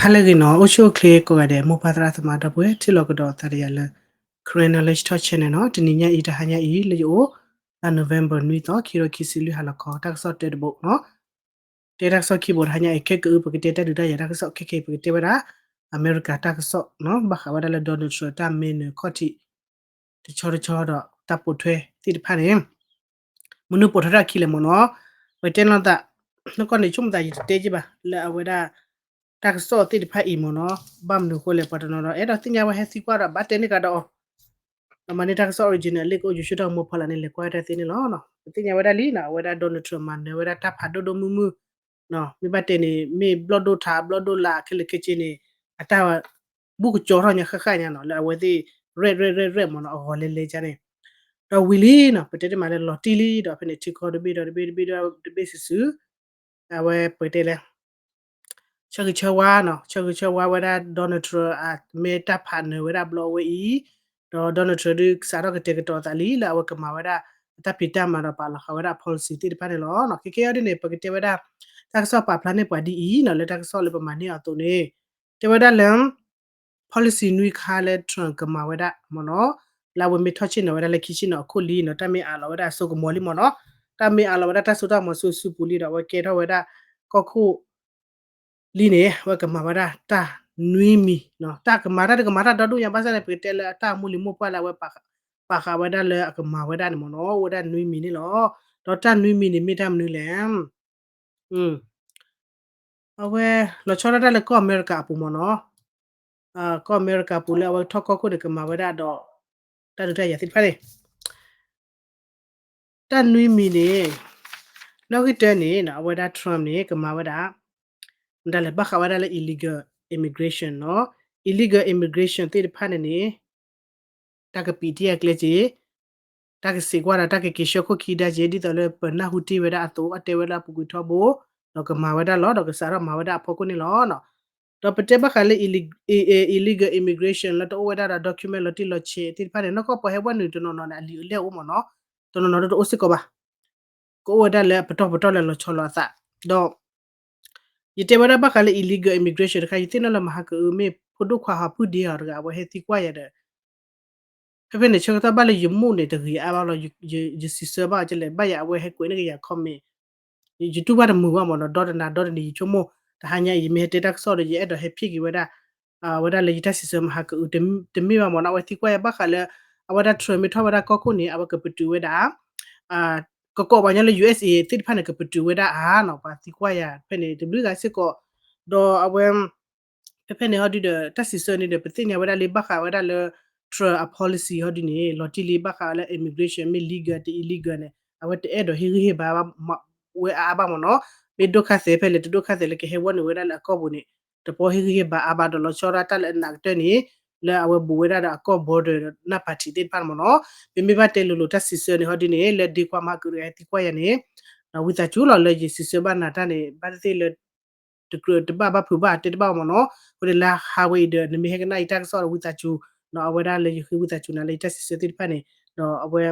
ဟါလၢအဂ့ၤနီၤ, အိၣ်ဆူၣ်အိၣ်ချ့ကိးဂၤဒဲး မိၢ်ပၢ်သရၣ်သမါဒီပုၢ်ဝဲၢ် ထံၣ်လိာ်ကဒီးသးဒီးယၤလၢ Karen Knowledge Talk Channel နီၤ. တနံၤညါအံၤ တဟါညါအံၤ လၢယအိၣ် လါ November နွံသီ ခံကထိခံဆံလွံၢ် ဟါလီၤခီ တၢ်ကစီၣ်တၢတဘိနီၤ. တဲတၢ်ကစီၣ်ခံဘိ တဟါညါအံၤ ခဲကအု ပကတဲတၢ်ဒုးတၢ်ယၤတၢ်ကစီၣ် ခဲကနံၣ်အံၤ ပကတဲဝဲဒၣ် အမဲရကၤတၢ်ကစီၣ်နီၤ, ဘၣ်ဃးဝဲဒၣ်လၢ Donald Trump တၢ်မဲနုာ်ခီၣ်ထံး တဆီတဆီဒီးတၢ်ပိာ်ထွဲသ့ၣ်တဖၣ်န့ၣ် မနုၤပိာ်ထွဲထီၣ်အခံလဲၣ်မ့ၢ်နီၤ. ပတဲနီၤသး နီၢ်ကီၢ်န့ၣ် ဆိကမိၣ်သးယတတဲက့ဘၣ် လၢအဝဲဒၣ် တၢ်ကစီၣ်သ့ၣ်တဖၣ်အံၤမ့ၢ်နီၤ. ဘၣ်မနုၤအဃိလဲၣ် ပှၤတနီၤဒီး အဲၣ်ဒိးသ့ၣ်ညါဝဲဟဲသံကွၢ်ဒီး ဘၣ်တဲန့ၢ်ကဒီးအီၤ အမၤန့ၢ်တၢ်ကစီၣ် original လ့ၣ်ကအိၣ် ယိၤဆှၢထီၣ်မိၢ်ဖီလာ်န့ၣ် လဲၤကွၢ်တၢ်သ့န့ၣ်လီၤ. ပသ့ၣ်ညါဝဲဒၣ်လံနီၤ အဝဲဒၣ် Donald Trump မၤနၢၤဝဲဒၣ်တၢ်ဖးဒိၣ်ဒိၣ်မုၢ်မုၢ် မ့ၢ်ဘၣ်တဲန့ၣ် မ့ၢ်ဘျီၣ်ဒိၣ်ထး ဘျီၣ်ဒိၣ်လါ ခဲလၢာ်ခဲဆ့န့ၣ် အတၢ် ဘူးကစီထီၣ်ညါဃၣ်ဃၣ်ညါနီၤ လၢအဝဲသ့ၣ် ရဲၣ်ရဲၣ်ရဲၣ် ရဲၣ်မ့ၢ်နီၤ အဂီၤလဲၤလဲၤကန့ၣ် ဒီးဝံၤလံနီၤ ပတဲတမံၤလၢလီၤတံၢ်လံဒီး ဖဲန့ၣ်ထံကီၢ်တဘ့ၣ်ဒီးတဘ့ၣ်တဘ့ၣ်ဒီးတဘ့ၣ်စုာ်စုာ် အဝဲပတဲလဲၣ် ဆၢဂ့ၤဆၢဝါနီၤ ဆၢဂ့ၤဆၢဝါဝဲဒၣ် Donald Trump အမ့ၢ်တၢ်ဖးနၢၤဝဲဒၣ်ဘျီအဝဲအံၤ ဒီး Donald Trump ဒုးစးထီၣ်ကတဲာ်ကတီၤသးလံ လၢအဝဲကမၤဝဲဒၣ် အတၢ်ဖံးတၢ်မၤဒီးပာ်လီၤဃာ်ဝဲဒၣ် policy သ့ၣ်တဖၣ်န့ၣ်လီၤ. ခဲကနံၣ်အံၤဒ်န့ၣ် ပကတဲဝဲဒၣ် တၢ်ကစီၣ်ပာ်ဖျါန့ၢ်ပှၤဒ်အံၤနီၤ လၢတၢ်ကစီၣ်လၢပမၤန့ၢ်အီၤအသိးန့ၣ် တဲဝဲဒၣ်လၢ policy နွံခါလၢ Trump ကမၤဝဲဒၣ်မ့ၢ်နီၤ လၢအဝဲမ့ၢ်ထီၣ်ဆ့ၣ်နီၤဝဲဒၣ်လၢခံဆ့ၣ်နီၤအခိၣ်လံနီၤ တၢ်မ့ၢ်အးလီၤဝဲဒၣ်အစိကမီၤလံမ့ၢ်နီၤ တၢ်မ့ၢ်အးလီၤဝဲဒၣ်တၢ်စိတၢ်ကမီၤစုာ်စုာ်ပူၤလံဒီး အဝဲကဲထီၣ်ဝဲဒၣ်ကီၢ်ခိၣ် လံန့ၣ် အဝဲကမၤဝဲဒၣ်တၢ်နွံမံၤ တၢ်ကမၤတၢ်တကမၤတၢ်ဒီဒူၣ်ညါ ဘၣ်ဆၣ်န့ၣ် ပကတဲလၢအတၢ်အိၣ်မူလံၤမိၢ်ပှၢ်လၢအဝဲပာ်ဃာ်ဝဲဒၣ်လၢအကမၤဝဲဒၣ်န့ၣ်မ့ၢ်နီၤ အိၣ်ဝဲဒၣ်နွံမံၤန့ၣ်လီၤ. ဒီးတၢ်နွံမံၤန့ၣ်မ့ၢ်တၢ်မနုၤလဲၣ် အဝဲလီၤဆီဒၣ်တၢ်လၢကီၢ်အမဲရကၤအပူၤမ့ၢ်နီၤ ကီၢ်အမဲရကၤပူၤလၢအဝဲထီၣ်ကီၢ်ခိၣ်န့ၣ် ကမၤဝဲဒၣ်ဒီး တၢ်ဒုးတၢ်ယၤသ့ၣ်တဖၣ်န့ၣ် တၢ်နွံမံၤန့ၣ် နီၣ်ဂံၢ်တၢန့ၣ် အဝဲဒၣ် Trump န့ၣ် ကမၤဝဲဒၣ် မတၤလဲၣ် ဘၣ်ဃးဝဲဒၣ်လၢ illegal immigration နီၤ illegal immigration သ့ၣ်တဖၣ်န့ၣ်န့ၣ် တၢ်ကပံးတံၢ်အကျဲက့ၤ တၢ်ကစံးကွၢ်ဒီးတၢ်ကက့ၤဆှၢခိၣ်ခံဒါက့ၤ ဒ်သိးလၢပနၢ်ဟူတ့ၢ်ဝဲဒၣ်အသိး အတဲဝဲဒၣ်ပူၤကွံာ်ထီဘိ ဒီးကမၤဝဲဒၣ်လီၤ ဒီးကစးထီၣ်မၤဝဲဒၣ်အဖီခိၣ်န့ၣ်လီၤ. ဒီးပတဲဘၣ်ဃးလၢ illegal immigration လၢတအိၣ်ဝဲဒၣ်ဒီး document လီၤတံၢ်လီၤဆဲးသ့ၣ်တဖၣ်န့ၣ် နီၢ်ကီၢ်ပှၤဟဲဝဲနုာ်တနီၤနီၤန့ၣ် အလံာ်အလဲၢ်အိၣ်မ့ၢ်နီၤ တနီၤနီၤတအိၣ်စ့ၢ်ကီးဘၣ် ကအိၣ်ဝဲဒၣ်လၢအပတီၢ်ပတီၢ်လၢလီၤဆီလိာ်အသး ဒီး ယတဲဝဲဒၣ်ဘၣ်ဃးလၢ illegal immigration တခါ ယသ့ၣ်နီၣ်လၢမဟါကအု မ့ၢ်ဖိဒိၣ်ခွါဟီၣ်ဖုၣ်ဒ့အီၤတဂၤ အဝဲဟဲသံကွၢ်ယၤဒီး ဖဲဖဲန့ၣ် ဆၢကတီၢ်ဘၣ်လၢယမိၢ်န့ၣ် တဂ့ၤအါဘၣ်လီၤ ယစံးဆၢဘၣ်အီၤကလဲၣ် ဘၣ်ယၤအဝဲဟဲကွဲးန့ၢ်က့ၤယၤ comment ယတူၢ်ဘၣ်တမုာ်ဘၣ်မ့ၢ်နီၤ ဒီတနၤဒီတနံၤ ယဆိကမိၣ် တဟါညါအံၤ ယမ့ၢ်ဟဲတဲတၢ်ကစီၣ်ဒီး ယအဲၣ်ဒိးဟဲဖံးက့ၤဝဲဒၣ် ဝဲဒၣ်လၢယတၢ်စံးဆၢမဟါကအု တမ့ၢ်ဘၣ်မ့ၢ်နီၤ အဝဲသံကွၢ်ယၤဘၣ်ဃးလၢ အဝဲဒၣ် Trump မ့ၢ်ထီၣ်ဝဲဒၣ်ကီၢ်ခိၣ်န့ၣ် အဝဲကပတုာ်ဝဲဒၣ် ကကိးပှၤကညီလၢ USA သ့ၣ်တဖၣ်န့ၣ် ကပတုာ်ဝဲဒၣ်ဧါနီၤ ပှၤသံကွၢ်ယၤဖဲန့ၣ် တဘျုးဂၤစ့ၢ်ကီး ဒီးအဝဲ ဖဲဖဲန့ၣ်ဟီဒုဒီး တၢ်စံးဆၢန့ၣ်ဒီး ပသ့ၣ်ညါဝဲဒၣ်လံဘၣ်ဃးဝဲဒၣ်လၢ Trump အ policy ဟီဒုန့ၣ် လီၤတံၢ်လံဘၣ်ဃးလၢ immigration မ့ၢ် legal တ illegal န့ၣ် အဝဲတအဲၣ်ဒိးဟ့ၣ်ဂံၢ်ဟ့ၣ်ဘါဝဲအါဘၣ်မ့ၢ်နီၤ မ့ၢ်ဒိၣ်ခါသဲးဖဲလဲၣ် တဒိၣ်ခါသဲးလၢကဟဲဝဲနုာ်ဝဲဒၣ်လၢအကီၢ်ပူၤန့ၣ် တပီဟ့ၣ်ဂံၢ်ဟ့ၣ်ဘါအါဘၣ်ဒီးလီၤဆီဒၣ်တၢ်လၢအနးကတၢၢ်န့ၣ် လၢအဝဲဘူးဝဲဒၣ်ဒီးအကီၢ် border ဒီး နၢ်ပၢၢ်ထံးသ့ၣ်တဖၣ်န့ၣ်မ့ၢ်နီၤ မ့မ့ၢ်ဘၣ်တဲလိၤလိၤတၢ်စံးဆၢန့ၣ်ဟီဒုန့ၣ် လၢဒ့ခွါမဟါကအုတဂၤဟဲသံကွၢ်ယၤန့ၣ် ဝံသးစူၤလီၤလၢယစံးဆၢဘၣ်နၤတၢ်န့ၣ် ဘၣ်သ့ၣ်သ့ၣ်လၢ တကြၢးတဘၣ်ဘၣ်ဖုးဘၣ်တဲတဘၣ်မ့ၢ်နီၤ အဃိန့ၣ်လၢဟါဝဲအံၤဒီး နမ့ၢ်ဟဲကနၣ်အံၤတၢ်ကစီၣ်ဒီးဝံသးစူၤ အဝဲဒၣ်လၢယဃ့ဝံသးစူၤနၤလၢယတၢ်စံးဆၢသ့ၣ်တဖၣ်န့ၣ် ဒီးအဝဲ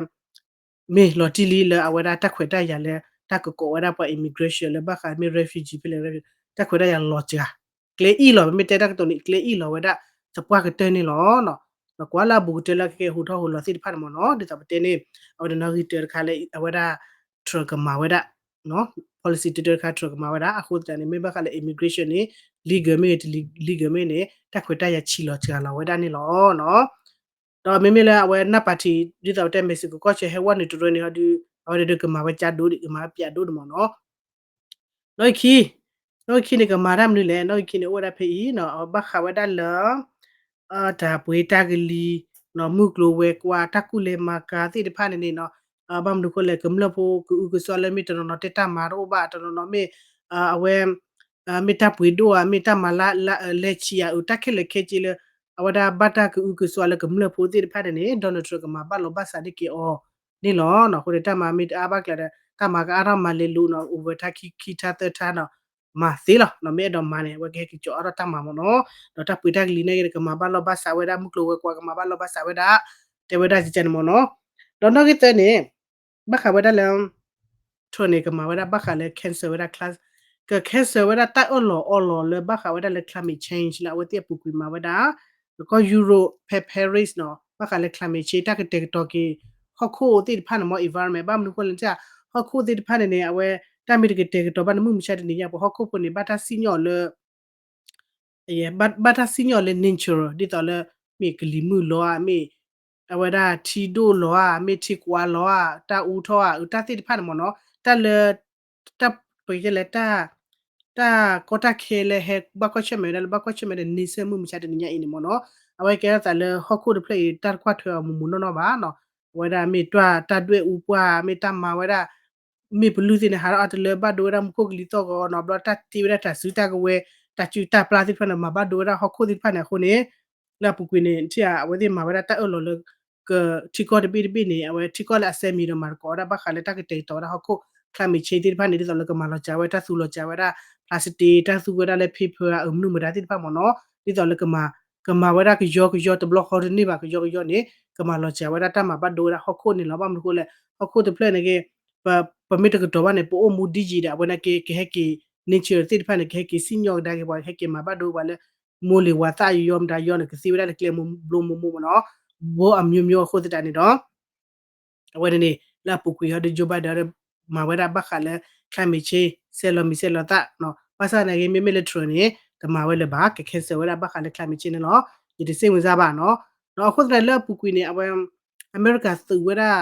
မ့ၢ်လီၤတံၢ်လံလၢအဝဲဒၣ်တၢ်ခွဲးတၢ်ယာ်လၢ တၢ်ကကိးဝဲဒၣ်ပှၤ immigration လၢဘၣ်ဃးမ့ၢ် refugee ဖဲလဲၣ် တၢ်ခွဲးတၢ်ယာ်လီၤစှၤ ကျဲအံၣ်လီၤ ပမ့ၢ်တဲတၢ်ကတိၤန့ၣ် ကျဲအံၣ်လီၤဝဲဒၣ်သပှၢ်ကတၢၢ်န့ၣ်လီၤ. ဒီးကွၢ်လၢအဘူးကတၢၢ်လၢကကဲဟူးထီၣ်ဟူးလီၤသ့ၣ်တဖၣ်န့ၣ်မ့ၢ်နီၤ ဒ်သိးပတဲန့ၣ် အဝဲဒၣ်နီၣ်ဂံၢ်တၢတခါလၢအဝဲဒၣ် Trump ကမၤဝဲဒၣ် policy တၢတၢတခါ Trump ကမၤဝဲဒၣ် အဃိသတးန့ၣ် မ့ၢ်ဘၣ်ဃးလၢ immigration န့ၣ် legal မ့ၢ်ဂ့ၤ တ legal မ့ၢ်ဂ့ၤန့ၣ် တၢ်ခွဲးတၢ်ယာ်ဆံးလီၤစှၤလီၤဝဲဒၣ်န့ၣ်လီၤ. ဒီးမ့မ့ၢ်လၢအဝဲနၢ်ပၢၢ်ထံး ဒ်သိးပတဲ Mexico ကီၢ်ဆၢဟဲဝဲနုာ်တရၢန့ၣ်ဟီဒု အဝဲဒၣ်ကမၤဝဲကၠါဒိၣ်ဒံး ကမၤဝဲပၠးဒိၣ်ဒံးမ့ၢ်နီၤ နီၣ်ဂံၢ်ခံ နီၣ်ဂံၢ်ခံန့ၣ် ကမၤတၢ်မနုၤလဲၣ် နီၣ်ဂံၢ်ခံန့ၣ် အိၣ်ဝဲဒၣ်ဖဲအံၤနီၤ အဝဲဘၣ်ဃးဝဲဒၣ်လၢ တၢ်ပှ့ၤတၢ်ကလံၤ မုၢ်ကျိၤဝဲၤကွာ် တၢ်ကူၣ်လဲၤမၤကၤသ့ၣ်တဖၣ်န့ၣ်န့ၣ်နီၤ ဘၣ်မနုၤဃိလဲၣ် ကမျၢၢ်ဖိကအုကစွါလၢမ့ၢ်တနီၤနီၤတဲတၢ်မၤတအိၣ်ဘၣ် တနီၤနီၤမ့ၢ် အဝဲ မ့ၢ်တၢ်ပှ့ၤဒိၣ်ဧါ မ့ၢ်တၢ်မၤလၢလဲၤဆံးဧါ အတၢ်ခဲလၢာ်ခဲဆ့လၢ အဝဲဒၣ်ဘၣ်တၢ်ကအုကစွါလၢကမျၢၢ်ဖိသ့ၣ်တဖၣ်န့ၣ်န့ၣ် Donald Trump ကမၤဘၣ်လီၤဘၣ်စးန့ၢ်က့ၤအီၤန့ၣ်လီၤ. အဃိန့ၣ် တၢ်မၤမ့ၢ်တအါဘၣ်ကျါဒီး တၢ်မၤကအါထီၣ်မၤလဲၤလိၤနီၤ over ထါခံထါသၢထါနီၤ မၤသ့လီၤ မ့ၢ်အဲၣ်ဒိးမၤန့ၣ် အဝဲကဟဲက့ၤကၠီၤအါထီၣ်တၢ်မၤမ့ၢ်နီၤ ဒီးတၢ်ပှ့ၤတၢ်ကလံၤန့ၣ်ကမၤဘၣ်လီၤဘၣ်စးဝဲဒၣ် မုၢ်ကျိၤဝဲၤကွာ်ကမၤဘၣ်လီၤဘၣ်စးဝဲဒၣ် တဲဝဲဒၣ်ကကန့ၣ်မ့ၢ်နီၤ ဒီးနီၣ်ဂံၢ်သၢန့ၣ် ဘၣ်ဃးဝဲဒၣ်လၢ Trump န့ၣ် ကမၤဝဲဒၣ်ဘၣ်ဃးလၢ cancel ဝဲဒၣ် class က cancel ဝဲဒၣ်တၢ်အၢၣ်လီၤအီလီၤလၢဘၣ်ဃးဝဲဒၣ်လၢ climate change လၢအဝဲသ့ၣ်အပူၤကွံာ်မၤဝဲဒၣ် ကီၢ် Europe ဖဲ Paris နီၤ ဘၣ်ဃးလၢ climate change တၢ်ကတဲာ်ကတီၤက့ၤ ဟီၣ်ခိၣ်သ့ၣ်တဖၣ်န့ၣ် မ့ၢ် environment ဘၣ်မနုၤအဃိလဲၣ် ဟီၣ်ခိၣ်သ့ၣ်တဖၣ်န့ၣ်န့ၣ် အဝဲတၢ်မ့ၢ်တကတဲာ်ကတီၤဘၣ်န့ၣ် မုၢ်မဆါတနံၤညါ ပှၤဟီၣ်ခိၣ်ဖိန့ၣ် ဘၣ်တၢ်စံၣ်ညီၣ်လၢ ဘၣ်တၢ်စံၣ်ညီၣ်လၢ nature ဒ်သိးလၢ မ့ၢ်ကလံၤမုၢ်လီၤဧါ မ့ၢ် အဝဲဒၣ်ထံဒိၣ်လီၤဧါ မ့ၢ်ထံကွၢ်လီၤဧါ တၢ်အူထီၣ်ဧါ တၢ်သ့ၣ်တဖၣ်န့ၣ်မ့ၢ်နီၤ တၢ်လၢ တၢ်ပကလဲၣ် တၢ်ကီတၢ်ခဲလၢဟဲဘၣ်ကွၢ်ဆၢၣ်မဲာ်ဝဲဒၣ်လၢဘၣ်ကွၢ်ဆၢၣ်မဲာ်ဒီး nature မုၢ်မဆါတနံၤညါအံၤန့ၣ်မ့ၢ်နီၤ အဝဲကဲထီၣ်သးလၢဟီၣ်ခိၣ်တဖျၢၣ်အံၤ တၢ်တကွၢ်ထွဲအီၤမူးမူးနီၢ်နီၢ်ဘၣ်နီၤ အဝဲဒၣ်မ့ၢ်တၢ်ဒွဲၣ်အူပှၢ် မ့ၢ်တၢ်မၤဝဲဒၣ် မ့ၣ်ပလူၢ်သ့ၣ်န့ၣ် ဟးထီၣ်အါတလၢဘၣ်ဒိဝဲဒၣ်မူခိၣ်ကလံၤသီၣ်ဂီၤနီၤ ဘျီတၢ်တ့ဝဲဒၣ်တၢ်စုတၢ်ကဝဲၤ တၢ်စုၣ်တၢ်ပျၢ်သ့ၣ်တဖၣ်န့ၣ် မၤဘၣ်ဒိဝဲဒၣ်ဟီၣ်ခိၣ်သ့ၣ်တဖၣ်န့ၣ်အဃိန့ၣ် လၢအပူၤကွံာ်န့ၣ် ထံၣ်အဝဲသ့ၣ်မၤဝဲဒၣ်တၢ်အၢၣ်လီၤလၢ က ထံကီၢ်တဘ့ၣ်တဘ့ၣ်န့ၣ် အဝဲထံကီၢ်လၢအစဲမံၤဒီးမၤသကိးဝဲဒၣ်ဘၣ်ဃးလၢတၢ်ကတဲာ်ကတီၤဝဲဒၣ်ဟီၣ်ခိၣ် climate change သ့ၣ်တဖၣ်န့ၣ် ဒ်သိးလၢကမၤလီၤစှၤဝဲ တၢ်သူလီၤစှၤဝဲဒၣ် plastic တၢ်သူဝဲဒၣ်လၢ paper အမနုၤမတၤသ့ၣ်တဖၣ်မ့ၢ်နီၤ ဒ်သိးလၢကမၤ ကမၤဝဲဒၣ်ကယီကယီ တဘျီဃီတန့ၢ်ဘၣ် ကယီကယီန့ၣ် ကမၤလီၤစှၤဝဲဒၣ်တၢ်မၤဘၣ်ဒိဝဲဒၣ်ဟီၣ်ခိၣ်န့ၣ်လီၤ. ဘၣ်မနုၤအဃိလဲၣ် ဟီၣ်ခိၣ်တဖျၢၣ်န့ၣ်က့ ပမ့ၢ်တကတီၤဘၣ်န့ၣ် ပအိၣ်မူဒ်ယံၤဒီး အဝဲန့ၣ်က့ ကဟဲက့ၤ nature သ့ၣ်တဖၣ်န့ၣ် ကဟဲက့ၤစံၣ်ညီၣ်ကဒါက့ၤပှၤ ကဟဲက့ၤမၤဘၣ်ဒိပှၤလၢ မိၢ်လ့ၤဝၤသၣ်ယီယီမတၤယီန့ၣ် ကသ့ဝဲဒၣ်လၢကျဲဘျိမိၢ်မိၢ်မ့ၢ်နီၤ ဘိအမျိုးမျိုးအဃိသတးန့ၣ်ဒီး အဝဲန့ၣ်န့ၣ် လၢအပူၤကွံာ်ဟီဒီး Joe Biden ဒီး မၤဝဲဒၣ်ဘၣ်ဃးလၢ climate change စဲးလီၤမံၤစဲးလီၤသၣ်နီၤ ဘၣ်ဆၣ်သနာ်က့ မ့မ့ၢ်လၢ Trump န့ၣ် တမၤဝဲလၢၤဘၣ် က cancel ဝဲဒၣ်ဘၣ်ဃးလၢ climate change န့ၣ်လီၤ. ယတစ့ၣ်ဝင်စားဘၣ်နီၤ ဒီးအဃိသတးလၢအပူၤကွံာ်န့ၣ် အဝဲ အမဲရကၤသုးဝဲဒၣ်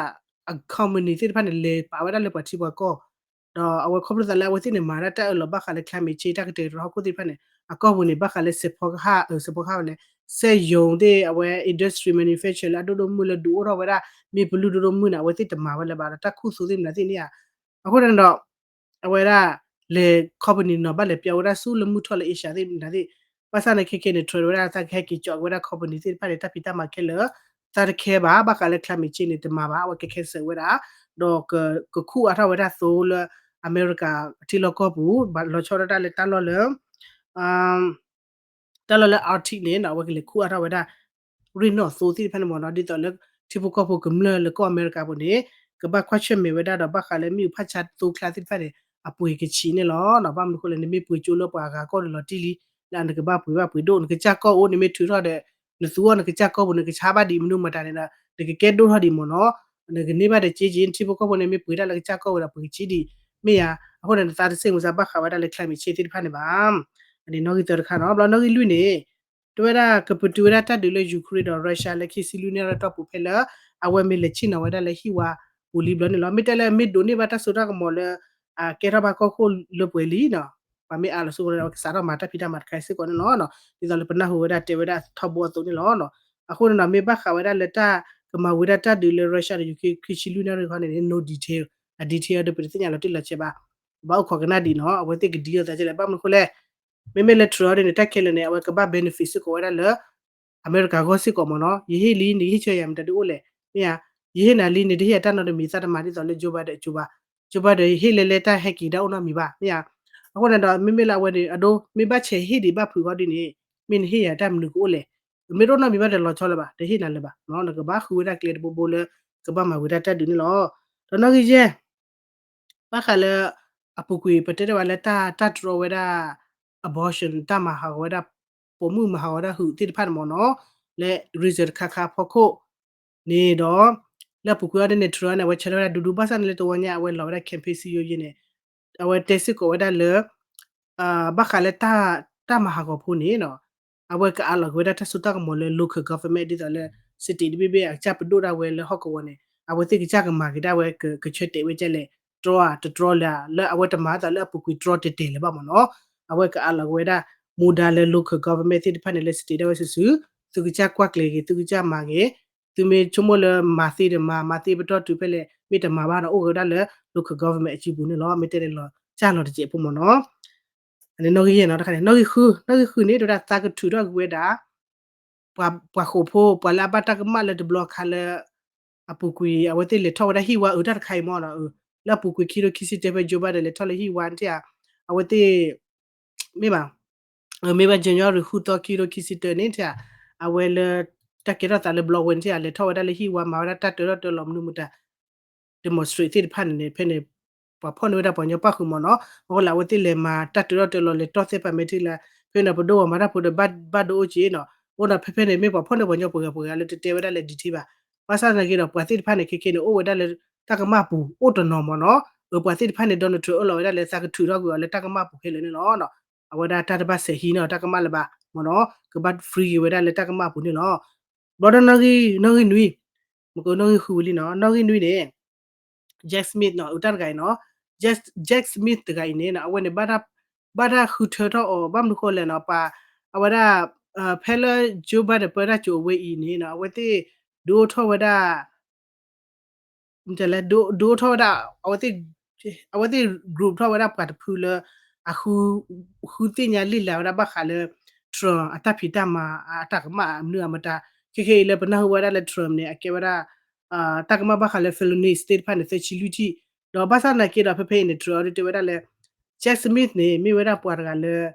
အ company သ့ၣ်တဖၣ်န့ၣ် လဲၤပာ်ဝဲဒၣ်လၢပှၤထံပှၤကီၢ် ဒီးအဝဲခီဖျိသးလၢအဝဲသ့ၣ်န့ၣ် မၤဒၣ်တၢ်အၢၣ်လီၤဘၣ်ဃးလၢ climate change တၢ်ကတဲာ်ကတီၤဟီၣ်ခိၣ်သ့ၣ်တဖၣ်န့ၣ် အကီၢ်ပူၤန့ၣ် ဘၣ်ဃးလၢ စဲးဖီကဟၣ် စဲးဖီကဟၣ်ဝဲလဲၣ် စက်ရုံသ့ၣ် အဝဲ industry manufacture လၢအဒိၣ်ဒိၣ်မုၢ်လၢဒုးအိၣ်ထီၣ်ဝဲဒၣ် မ့ၣ်ပလူၢ်ဒိၣ်ဒိၣ်မုၢ်န့ၣ် အဝဲသ့ၣ်တမၤဝဲလၢၤဘၣ်ဒီး တၢ်ခူသူၣ်သ့ၣ်မနုၤသ့ၣ်န့ၣ်ဧါ အဃိန့ၣ်ဒီး အဝဲဒၣ်လဲၤ company နီၤ ဘၣ်လဲၤပျီဝဲဒၣ်ဆူလၢမုၢ်ထီၣ်လၢ Asia သ့ၣ်မနုၤသ့ၣ် ဘၣ်ဆၣ်န့ၣ် ခဲကဲန့ၣ် Trump ဝဲဒၣ်သးကဟဲက့ၤကၠီက့ၤဝဲဒၣ် company သ့ၣ်တဖၣ်န့ၣ် တၢ်ဖံးတၢ်မၤခဲလၢာ် သးတခဲဘၣ် ဘၣ်ဃးလၢ climate change န့ၣ် တမၤဘၣ် အဝဲက cancel ဝဲဒၣ် ဒီးကခူၣ်အါထီၣ်ဝဲဒၣ်သိလၢ အမဲရကၤထံလီၢ်ကီၢ်ပူၤ ဘၣ်လီၤဆီဒၣ်တၢ်လၢတၢ်လီၢ်လၢ တၢ်လီၢ်လၢ Arctic န့ၣ်နီၤ အဝဲကလဲၤခူၣ်အါထီၣ်ဝဲဒၣ် ရ့ၣ်နီၣ်သိသ့ၣ်တဖၣ်န့ၣ်မ့ၢ်နီၤ ဒ်သိးလၢ ထံဖိကီၢ်ဖိကမျၢၢ်လၢကီၢ်အမဲရကၤပူၤန့ၣ် ကဘၣ်ကွၢ်ဆၢၣ်မဲာ်ဝဲဒၣ်ဒီး ဘၣ်ဃးလၢမ့ၣ်အူဖးဆါသိချါသ့ၣ်တဖၣ်န့ၣ် အပှ့ၤကဆံးန့ၣ်လီၤ. ဘၣ်မနုၤအဃိလဲၣ် နမ့ၢ်ပှ့ၤကၠိလၢပှၤအဂၤကီၢ်န့ၣ်လီၤတံၢ်လံ လၢနကဘၣ်ပှ့ၤဘၣ်ပှ့ၤဒိၣ် နကစၢ်ကီၢ်အိၣ် နမ့ၢ်ထုးထီၣ်ဒီး နသူအီၤနကစၢ်ကီၢ်ပူၤ နကဆါဘၣ်ဒံးမနုၤမတၤန့ၣ်ဒီး နကကဲဒိၣ်ထီၣ်ဒံးမ့ၢ်နီၤ နကန့ၢ်ဘၣ်ဒီးက့က့ နထံဖိကီၢ်ဖိန့ၣ် မ့ၢ်ပှ့ၤတၢ်လၢကစၢ်ကီၢ်ပူၤဒီး ပှ့ၤကဆံးဒံး မ့ၢ်ဧါ. အဃိန့ၣ် နသးတစ့ၣ်ဝင်စားဘၣ်ဃးဝဲဒၣ်လၢ climate change သ့ၣ်တဖၣ်န့ၣ်ဘၣ်. အန့ၣ်နီၣ်ဂံၢ်သၢတခါနီၤ ဘျီနီၣ်ဂံၢ်လွံၢ်န့ၣ် တဲဝဲဒၣ်ကပတုာ်ဝဲဒၣ်တၢ်ဒုးလၢ Ukraine ဒီး Russia လၢခံဆံလွံၢ်နံၣ်အတီၢ်ပူၤဖဲလၢ အဝဲမ့ၢ်လဲၤဆ့ၣ်နီၤဝဲဒၣ်လၢဟံၣ်ဝါပူၤလံဘျီန့ၣ်လီၤ. မ့ၢ်တဲလၢမ့ၢ်ဒိးန့ၢ်ဘၣ်တၢ်စိတၢ်ကမီၤလၢ ကဲထီၣ်ဘၣ်ကီၢ်ခိၣ်လၢပှဲၤလံနီၤ ပှၤမ့ၢ်အးလီၤစ့ၢ်ကီးန့ၣ် အဝဲကစးထီၣ်မၤတၢ်ဖံးတၢ်မၤတခါစ့ၢ်ကီးန့ၣ်လီၤ. ဒ်သိးလၢပနၢ်ဟူဝဲဒၣ်တဲဝဲဒၣ်ထီဘိအသိးန့ၣ်လီၤ. အဃိန့ၣ်ဒီး မ့ၢ်ဘၣ်ဃးဝဲဒၣ်လၢတၢ်ကမၤဝံၤဒၣ်တၢ်ဒုးလၢ Russia ဒီး Ukraine ခံဆံလွံၢ်နၣ်ရံၣ်ခီန့ၣ် no detail အ detail ဒီးပတသ့ၣ်ညါလီၤတံၢ်လီၤဆဲးဘၣ်. ဘၣ်အိၣ်ခိးကနၣ်ဒံးနီၤ အဝဲသ့ၣ်ကဒံအီၤသးကလဲၣ် ဘၣ်မနုၤအဃိလဲၣ် မ့မ့ၢ်လၢ Trump ဒ်န့ၣ် တၢ်ခဲလၢာ်န့ၣ် အဝဲကဘၣ် benefit စ့ၢ်ကီးဝဲဒၣ်လၢ အမဲရကၤဂီၢ်စ့ၢ်ကီးမ့ၢ်နီၤ ယဟ့ၣ်လံ နကဟ့ၣ်ဆၢယၤမတၤဒုးအိၣ်လဲၣ် မ့ၢ်ဧါ. ယဟ့ၣ်နၤလံ နတဟ့ၣ်ယၤတၢ်နီတမံၤ သးတမၤဒ်သိးလၢ Joe Biden အ Joe Biden ဟ့ၣ်လဲၤလဲၤတၢ်ဟဲက့ၤဒၣ်အိၣ်နီတမံၤဘၣ် မ့ၢ်ဧါ. အဃိန့ၣ်ဒီး မ့မ့ၢ်လၢအဝဲန့ၣ် အဒိ မ့ၢ်ဘၣ်ဆဲးဟ့ၣ်ဒံးဘၣ်ဖုးဃီဒ်န့ၣ် မ့ၢ်နဟ့ၣ်ယၤတၢ်မနုၤကအိၣ်လဲၣ် မ့ၢ်တအိၣ်နီတမံၤဘၣ်ဒီးလီၤဆီလၢၤဘၣ် တဟ့ၣ်နၤလၢၤဘၣ် နကဘၣ်ဃုဝဲဒၣ်ကျဲတဘိဘိလၢ ကဘၣ်မၤဝံၤတၢ်တၢ်ဒုးန့ၣ်လီၤ. ဒီးနီၣ်ဂံၢ်ယဲၢ် ဘၣ်ဃးလၢ အပူၤကွံာ် ပတဲတ့ၢ်ဝဲလၢတၢ် တၢ်တြီဝဲဒၣ် abortion တၢ်မၤဟးဂီၤဝဲဒၣ် ပိာ်မုၣ်မၤဟးဂီၤဝဲဒၣ်ဟုးသ့ၣ်တဖၣ်န့ၣ်မ့ၢ်နီၤ လၢ reason တခါခါဖီခိၣ်န့ၣ်ဒီး လၢအပူၤကွံာ်အီၤဒ်န့ၣ် Trump န့ၣ် အဝဲဆၢထၢၣ်ဝဲဒၣ်ဒူဒူ ဘၣ်ဆၣ်န့ၣ်လၢတဝီညါ အဝဲလီၤဝဲဒၣ် campaign စံယိယိန့ၣ် အဝဲတဲစ့ၢ်ကီးဝဲဒၣ်လၢ ဘၣ်ဃးလၢ တၢ်မၤဟးဂီၤဖိန့ၣ်နီၤ အဝဲကအးလီၤက့ၤဝဲဒၣ်တၢ်စိတၢ်ကမီၤလၢ local government ဒ်သိးလၢ state တဘ့ၣ်ဘ့ၣ် အကစၢ်ပဒိၣ်ဒၣ်ဝဲလၢဟီၣ်ကဝီၤန့ၣ် အဝဲသ့ၣ်ကစၢ်ကမၤက့ၤဒၣ်ဝဲ ကဆၢတဲာ်ဝဲကလဲၣ် တြီဧါ တတြီလၢၤ လၢအဝဲတမၤအသးလၢအပူၤကွံာ်တြီတဲာ်တဲာ်လၢၤဘၣ်မ့ၢ်နီၤ အဝဲကအးလီၤက့ၤဝဲဒၣ် မူဒါလၢ local government သ့ၣ်တဖၣ်န့ၣ်လၢ state ဒၣ်ဝဲစုာ်စုာ် သုကစၢ်ကွၢ်ကျဲၤက့ၤ သုကစၢ်မၤက့ၤ သုမ့ၢ်ဆိကမိၣ်လၢမၤသ့ဒီးမၤ မၤသ့ပတီၢ်တုၤဖဲလဲၣ် မ့ၢ်တမၤဘၣ်ဒီးအိၣ်က့ၤဝဲဒၣ်လၢ local government အစုပူၤန့ၣ်လီၤ. မ့ၢ်တဲန့ၣ်လီၤ စၢ်လီၤတစဲးဖိမ့ၢ်နီၤ အန့ၣ်နီၣ်ဂံၢ်ယဲၢ်နီၤ တခါန့ၣ် နီၣ်ဂံၢ်ဃု နီၣ်ဂံၢ်ဃုန့ၣ် တဲဝဲဒၣ်သးကထုးထီၣ်က့ၤဝဲဒၣ် ပှၤဃိာ်ဖိ ပှၤလၢအဘၣ်တၢ်ကမၣ်လၢတဘျီအခါလၢ အပူၤကွံာ် အဝဲသ့ၣ်လဲၤထီၣ်ဝဲဒၣ်ဟံၣ်ဝါအုးတၢ်တခါအံၤမ့ၢ်နီၤ လၢအပူၤကွံာ်ခံထိခံဆံတၢဖဲ Joe Biden လဲၤထီၣ်လၢဟံၣ်ဝါန့ၣ်ဧါ အဝဲသ့ၣ် မ့ၢ်ဘၣ် မ့ၢ်ဘၣ် January ဃုသီ ခံထိခံဆံတၢန့ၣ်ဧါ အဝဲလၢ တၢ်ကဲထီၣ်သးလၢ Broadway န့ၣ်ဧါ လဲၤထီၣ်ဝဲဒၣ်လၢဟံၣ်ဝါ မၤဝဲဒၣ်တၢ်တၢထီၣ်တၢလီၤမနုၤမတၤ demonstrate သ့ၣ်တဖၣ်န့ၣ်န့ၣ် ဖဲန့ၣ် ပှၤဖီၣ်န့ၢ်ဝဲဒၣ်ပှၤကညီပၣ်ဃုာ်မ့ၢ်နီၤ, အဃိလၢအဝဲသ့ၣ်လဲၤမၤတၢ်တၢထီၣ်တၢလီၤလဲၤတီၢ်သ့ၣ်တဖၣ်မ့ၢ်ထံၣ်လၢ ဖဲန့ၣ်ပဒိၣ်ဝဲမၤတၢ်ဖိဒီးဘၣ်ဒိအိၣ်က့နီၤ, အဃိဒီးဖဲဖဲန့ၣ် မ့ၢ်ပှၤဖီၣ်န့ၢ်ပှၤကညီပှၤဂၤပှၤဂၤလၢတတဲဝဲဒၣ်လဲၤဒံးထံဘၣ်, ဘၣ်ဆၣ်သနာ်က့ဒီး ပှၤသ့ၣ်တဖၣ်န့ၣ် ခဲခဲန့ၣ် အိၣ်ဝဲဒၣ်လၢတၢ်ကမၣ်ပူၤအိၣ်တနီၤမ့ၢ်နီၤ, အပှၤသ့ၣ်တဖၣ်န့ၣ် Donald Trump အၢၣ်လီၤဝဲဒၣ်လၢသးကထုးထီၣ်ကွံာ်အီၤလၢတၢ်ကမၣ်ပူၤခဲလၢာ်န့ၣ်လီၤ. အဝဲဒၣ်တၢ်တဘၣ်စဲးဟံးနီၤ တၢ်ကမၣ်လၢၤဘၣ်မ့ၢ်နီၤ, ကဘၣ် free က့ၤဝဲဒၣ်လၢတၢ်ကမၣ်ပူၤန့ၣ်လီၤ. ဘျီဒီးနီၣ်ဂံၢ်နွံ, မ့ၢ်ကနီၣ်ဂံၢ်ဃုဝံၤလံနီၤ, နီၣ်ဂံၢ်နွံန့ၣ် Jack Smith နီၤ အတၢ်တဂၤအံၤနီၤ, Jack Smith တဂၤအံၤန့ၣ် အဝဲန့ၣ် ဘၣ်တၢ်ဃုထၢထီၣ်အီၤ ဘၣ်မနုၤဃိလဲၣ်နီၤ, ပှၤ အဝဲဒၣ် ဖဲလၢ Joe Biden ပၢတၢ်ကၠိအဝဲအံၤန့ၣ် အဝဲသ့ၣ် ဒုးအိၣ်ထီၣ်ဝဲဒၣ် ဒုးအိၣ်ထီၣ်ဝဲဒၣ် အဝဲသ့ၣ် group ထီၣ်ဝဲဒၣ်ပှၤတဖုလၢ အ ဃုသ့ၣ်ညါလံာ်လဲၢ်ဝဲဒၣ်ဘၣ်ဃးလၢ Trump အတၢ်ဖံးတၢ်မၤ အတၢ်ကမၣ်အမနုၤအမတၤ, ခဲခဲအံၤလၢပနၢ်ဟူဝဲဒၣ်လၢ Trump န့ၣ် အကဲဝဲဒၣ် တၢ်ကမၣ်ဘၣ်ဃးလၢ felonies သ့ၣ်တဖၣ်န့ၣ် သၢဆံလွံၢ်ထံၣ်, ဒီးဘၣ်ဆၣ်သနာ်က့ဒီး ဖဲဖဲအံၤန့ၣ် Trump အီၤဒုးတဲဝဲဒၣ်လၢ Jack Smith န့ၣ် မ့ၢ်ဝဲဒၣ်ပှၤတဂၤလၢ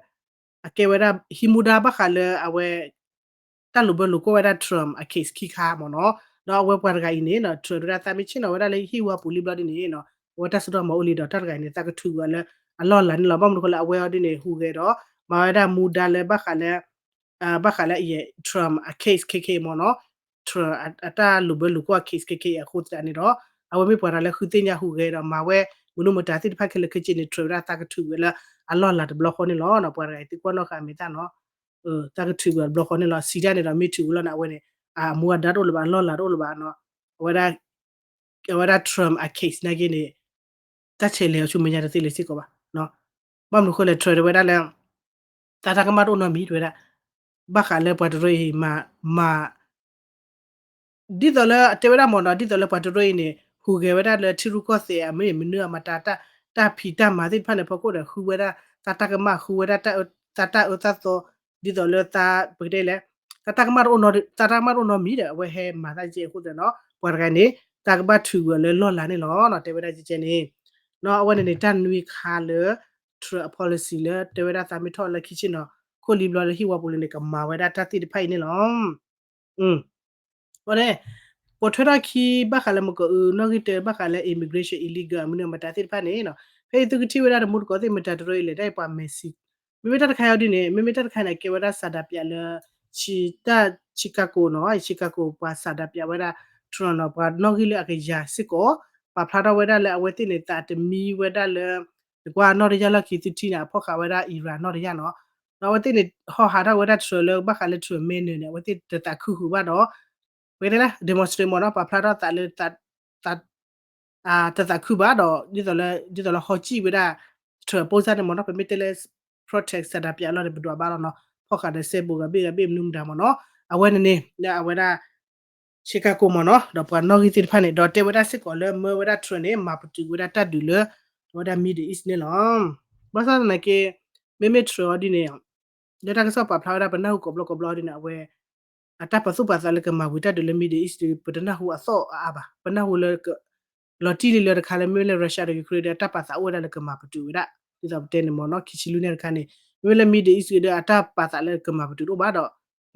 အကဲဝဲဒၣ်ဟံးမူဒါဘၣ်ဃးလၢအဝဲ တၢ်လိာ်ဘၢလိာ်ကွီၢ်ဝဲဒၣ် Trump အ case ခံခါမ့ၢ်နီၤ, ဒီးအဝဲပှၤတဂၤအံၤန့ၣ်နီၤ Trump ဒုးဒၣ်သးမ့ၢ်ဆ့ၣ်နီၤဝဲဒၣ်လၢဟံၣ်ဝါပူၤလံဘျီဒ်န့ၣ်နီၤ အဝဲတၢ်စိတၢ်ကမီၤအိၣ်လံဒီး တၢ်တဂၤအံၤန့ၣ် သးကထုးကွံာ်အီၤလၢအလီၢ်လၤန့ၣ်လီၤ. ဘၣ်မနုၤဃိလၢအဝဲအီၤဒ်န့ၣ် ဟူးဂဲၤဒီး မၤဝဲဒၣ်မူဒါလၢဘၣ်ဃးလၢ ဘၣ်ဃးလၢအံၤ Trump အ case ခဲခဲအံၤမ့ၢ်နီၤ, Trump အတၢ်လိာ်ဘၢလိာ်ကွီၢ် case ခဲခဲအံၤအဃိသတးန့ၣ်ဒီး အဝဲမ့ၢ်ပှၤတဂၤလၢဃုသ့ၣ်ညါဟူးဂဲၤဒီး မၤဝဲ မနုၤမတၤသ့ၣ်တဖၣ်ခဲလၢာ်ခဲဆ့န့ၣ် Trump ဝဲဒၣ်သးကထုးကွံာ်လၢအလီၢ်လၤတဘျီဃီန့ၣ်လီၤ. ပှၤတဂၤအံၤသုကွၢ်နီၣ်ဃာ်အမဲာ်သၣ်နီၤ သးကထုးကွံာ်အီၤတဘျီဃီန့ၣ်လီၤ. စံးတၢ်န့ၣ်ဒီး မ့ၢ်ထုးဝံၤလီၤန့ၣ် အဝဲန့ၣ် အမူအဒါတအိၣ်လၢၤဘၣ် အလီၢ်လၤတအိၣ်လၢၤဘၣ်နီၤ, အဝဲဒၣ် အဝဲဒၣ် Trump အ case နာ်က့န့ၣ် တၢ်ဆဲးလဲၤအီၤဆူမဲာ်ညါတသ့လၢၤစ့ၢ်ကီးဘၣ်. ဘၣ်မနုၤဃိလဲၣ် Trump တဲဝဲဒၣ်လၢ သးတၢ်ကမၣ်တအိၣ်နီတမံၤ တဲဝဲဒၣ် ဘၣ်ဃးလၢပှၤတရၢအံၤ မၤ ဒ်သိးလၢအတဲဝဲဒၣ်မ့ၢ်နီၤ ဒ်သိးလၢပှၤတရၢအံၤန့ၣ် ဟူးဂဲၤဝဲဒၣ်လၢထံရူၢ်ကီၢ်သဲးအမ့ၢ် မနုၤအမတၤ တၢ်ဖံးတၢ်မၤသ့ၣ်တဖၣ်န့ၣ် ဖီခိၣ်ဒီး ဃုဝဲဒၣ် သးတၢ်ကမၣ် ဃုဝဲဒၣ် သးတၢ်အၢသးသီ ဒ်သိးလၢသး ပကတဲလဲၣ် သးတၢ်ကမၣ်တအိၣ်နီ သးတၢ်ကမၣ်တအိၣ်နီတမံၤဒီး အဝဲဟဲမၤသးကဲအဃိသတးနီၤ ပှၤတဂၤန့ၣ် သးကဘၣ်ထုးကွံာ်အီၤလၢလီၢ်လၤန့ၣ်လီၤ. တဲဝဲဒၣ်ကဲကဲန့ၣ် နီၤ အဝဲန့ၣ်န့ၣ် တၢ်နွံခါလၢ Trump အ policy လၢတဲဝဲဒၣ်သးမ့ၢ်ထီၣ်လၢခံဆ့ၣ်နီၤ ခိၣ်လံဘျီလၢဟံၣ်ဝါပူၤလၢန့ၣ် ကမၤဝဲဒၣ်တၢ်သ့ၣ်တဖၣ်အံၤန့ၣ်လီၤ. အဃိန့ၣ် ပိာ်ထွဲထီၣ်ခံဘၣ်ဃးလၢမကအု နီၣ်ဂံၢ်တၢဘၣ်ဃးလၢ immigration illegal အမနုၤအမတၤသ့ၣ်တဖၣ်န့ၣ်နီၤ ဖဲအံၤသုကထံၣ်ဝဲဒၣ်တမူတကိးသ့ၣ်မတၤတရၢအံၤလဲၣ် တၢ်အံၤပှၤမဲာ်စံ မ့မ့ၢ်တၢ်တခါအံၤဒ်န့ၣ် မ့မ့ၢ်တၢ်တခါန့ၣ် ကဲဝဲဒၣ် ဆန္ဒပြ လၢ တၢ် Chicago နီၤ Chicago ပှၤဆန္ဒပြဝဲဒၣ် Trump နီၤ ပှၤနီၣ်ဂံၢ်လၢအကယၤစ့ၢ်ကီး ပာ်ဖျါထီၣ်ဝဲဒၣ်လၢအဝဲသ့ၣ်န့ၣ် သးတမံဝဲဒၣ်လၢ နကွၢ်နီၣ်တယၢ်လီၢ်ခံသုထံၣ်န့ၣ် အဖီၣ်ဃာ်ဝဲဒၣ် Iran နီၣ်တယၢ်နီၤ ဒီးအဝဲသ့ၣ်န့ၣ် ဟီၣ်ဟးထီၣ်ဝဲဒၣ် Trump လၢဘၣ်ဃးလၢ Trump မဲာ်နၢၤန့ၣ် အဝဲသ့ၣ်တသးခုဃုာ်ဘၣ်ဒီး ပကတဲလၢ demonstrate မ့ၢ်နီၤ ပာ်ဖျါထီၣ်သးလၢ တသးခုဘၣ်ဒီး ဒ်သိးလၢ ဒ်သိးလၢဟီၣ်စံၣ်ဝဲဒၣ် Trump အပိၢ်စၢ်န့ၣ်မ့ၢ်နီၤ ပမ့ၢ်တဲလၢ protest ဆန္ဒပြ အလီၢ်န့ၣ် ပဒွးဘၣ်လီၤနီၤ ဖီၣ်ဃာ်ဒီးစဲဘူးဂၤဘ့ၣ်ဂၤဘ့ၣ်မနုၤမတၤမ့ၢ်နီၤ အဝဲန့ၣ်န့ၣ် လၢအဝဲဒၣ် Chicago မ့ၢ်နီၤ ဒီးပှၤနီၣ်ဂံၢ်သ့ၣ်တဖၣ်န့ၣ် ဒီးတဲဝဲဒၣ်စ့ၢ်ကီးလၢမၢဝဲဒၣ် Trump န့ၣ် မၤပတုာ်ဝဲဒၣ်တၢ်ဒုးလၢ အဝဲဒၣ် Middle East န့ၣ်လီၤ. ဘၣ်ဆၣ်သနာ်က့ မ့မ့ၢ် Trump အီၤဒ်န့ၣ် လၢတၢ်ကစီၣ်ပာ်ဖျါဝဲဒၣ် ပနၢ်ဟူကိးဘျီကိးဘျီဒ်န့ၣ် အဝဲ အတၢ်ပာ်သူၣ်ပာ်သးလၢကမၤဝံၤတၢ်ဒုးလၢ Middle East ဒ် ပတနၢ်ဟူအသီၣ်အါအါဘၣ် ပနၢ်ဟူလၢ လီၤတံၢ်လံလၢတခါလၢမ့မ့ၢ်လၢ Russia ဒီး Ukraine ဒီး တၢ်ပာ်သးအိၣ်ဝဲဒၣ်လၢကမၤပတုာ်ဝဲဒၣ် ဒ်သိးပတဲန့ၣ်မ့ၢ်နီၤ ခံဆံလွံၢ်န့ၣ်တခါန့ၣ် မ့မ့ၢ်လၢ Middle East ဒီး အတၢ်ပာ်သးလၢကမၤပတုာ်တအိၣ်ဘၣ်ဒီး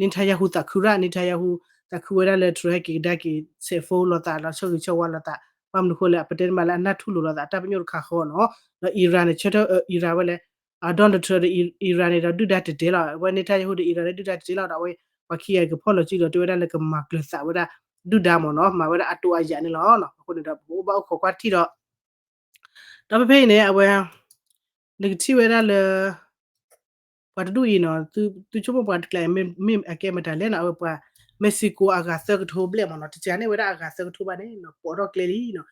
Netanyahu သးခုရၣ် Netanyahu သးခုဝဲဒၣ်လၢ Trump ဟဲက့ၤကဒါက့ၤ ဆဲးဖိလိာ်သးဒီး ဆၢဂ့ၤဆၢဝါလိာ်သး ဘၣ်မနုၤဃိလဲၣ် ပတဲတမံၤလၢအနၢ်ထူၣ်လိာ်လိာ်သး အတၢ်ပညိၣ်တခါဃီနီၤ ဒီး Iran န့ၣ် ဆၢထၢၣ် Iran ဝဲလဲၣ် Donald Trump ဒီး Iran န့ၣ်ဒီး ဒုၣ်ဒါတတဲလီၤ အဝဲ Netanyahu ဒီး Iran န့ၣ် ဒုၣ်ဒါတတဲလီၤဒီး အဝဲ ပှၤခံဂၤကဖီၣ်လီၤစုဒီး တဲဝဲဒၣ်လၢကမၤကျၢၤသးဝဲဒၣ် ဒုၣ်ဒါမ့ၢ်နီၤ မၤဝဲဒၣ်အတိအယၤန့ၣ်လီၤ. အဃိန့ၣ်ဒီး ပကအိၣ်ဘၣ်အိၣ်ခိးကွၢ်ထံၣ်ဒီး ဒီးဖဲဖဲအံၤန့ၣ် အဝဲ နကထံၣ်ဝဲဒၣ်လၢ ပှၤတဒူၣ်အံၤနီၤ သုဆိကမိၣ်ပှၤတကျါ မ့ၢ်အကဲမတၤလဲၣ်နီၤ အဝဲပှၤ Mexico အဂၤသၢကထိဘျဲၣ်မ့ၢ်နီၤ တစှၤန့ၢ်ဝဲဒၣ်အဂၤသၢကထိဘၣ်န့ၣ်နီၤ ပိာ်ထီၣ်ကျဲလံနီၤ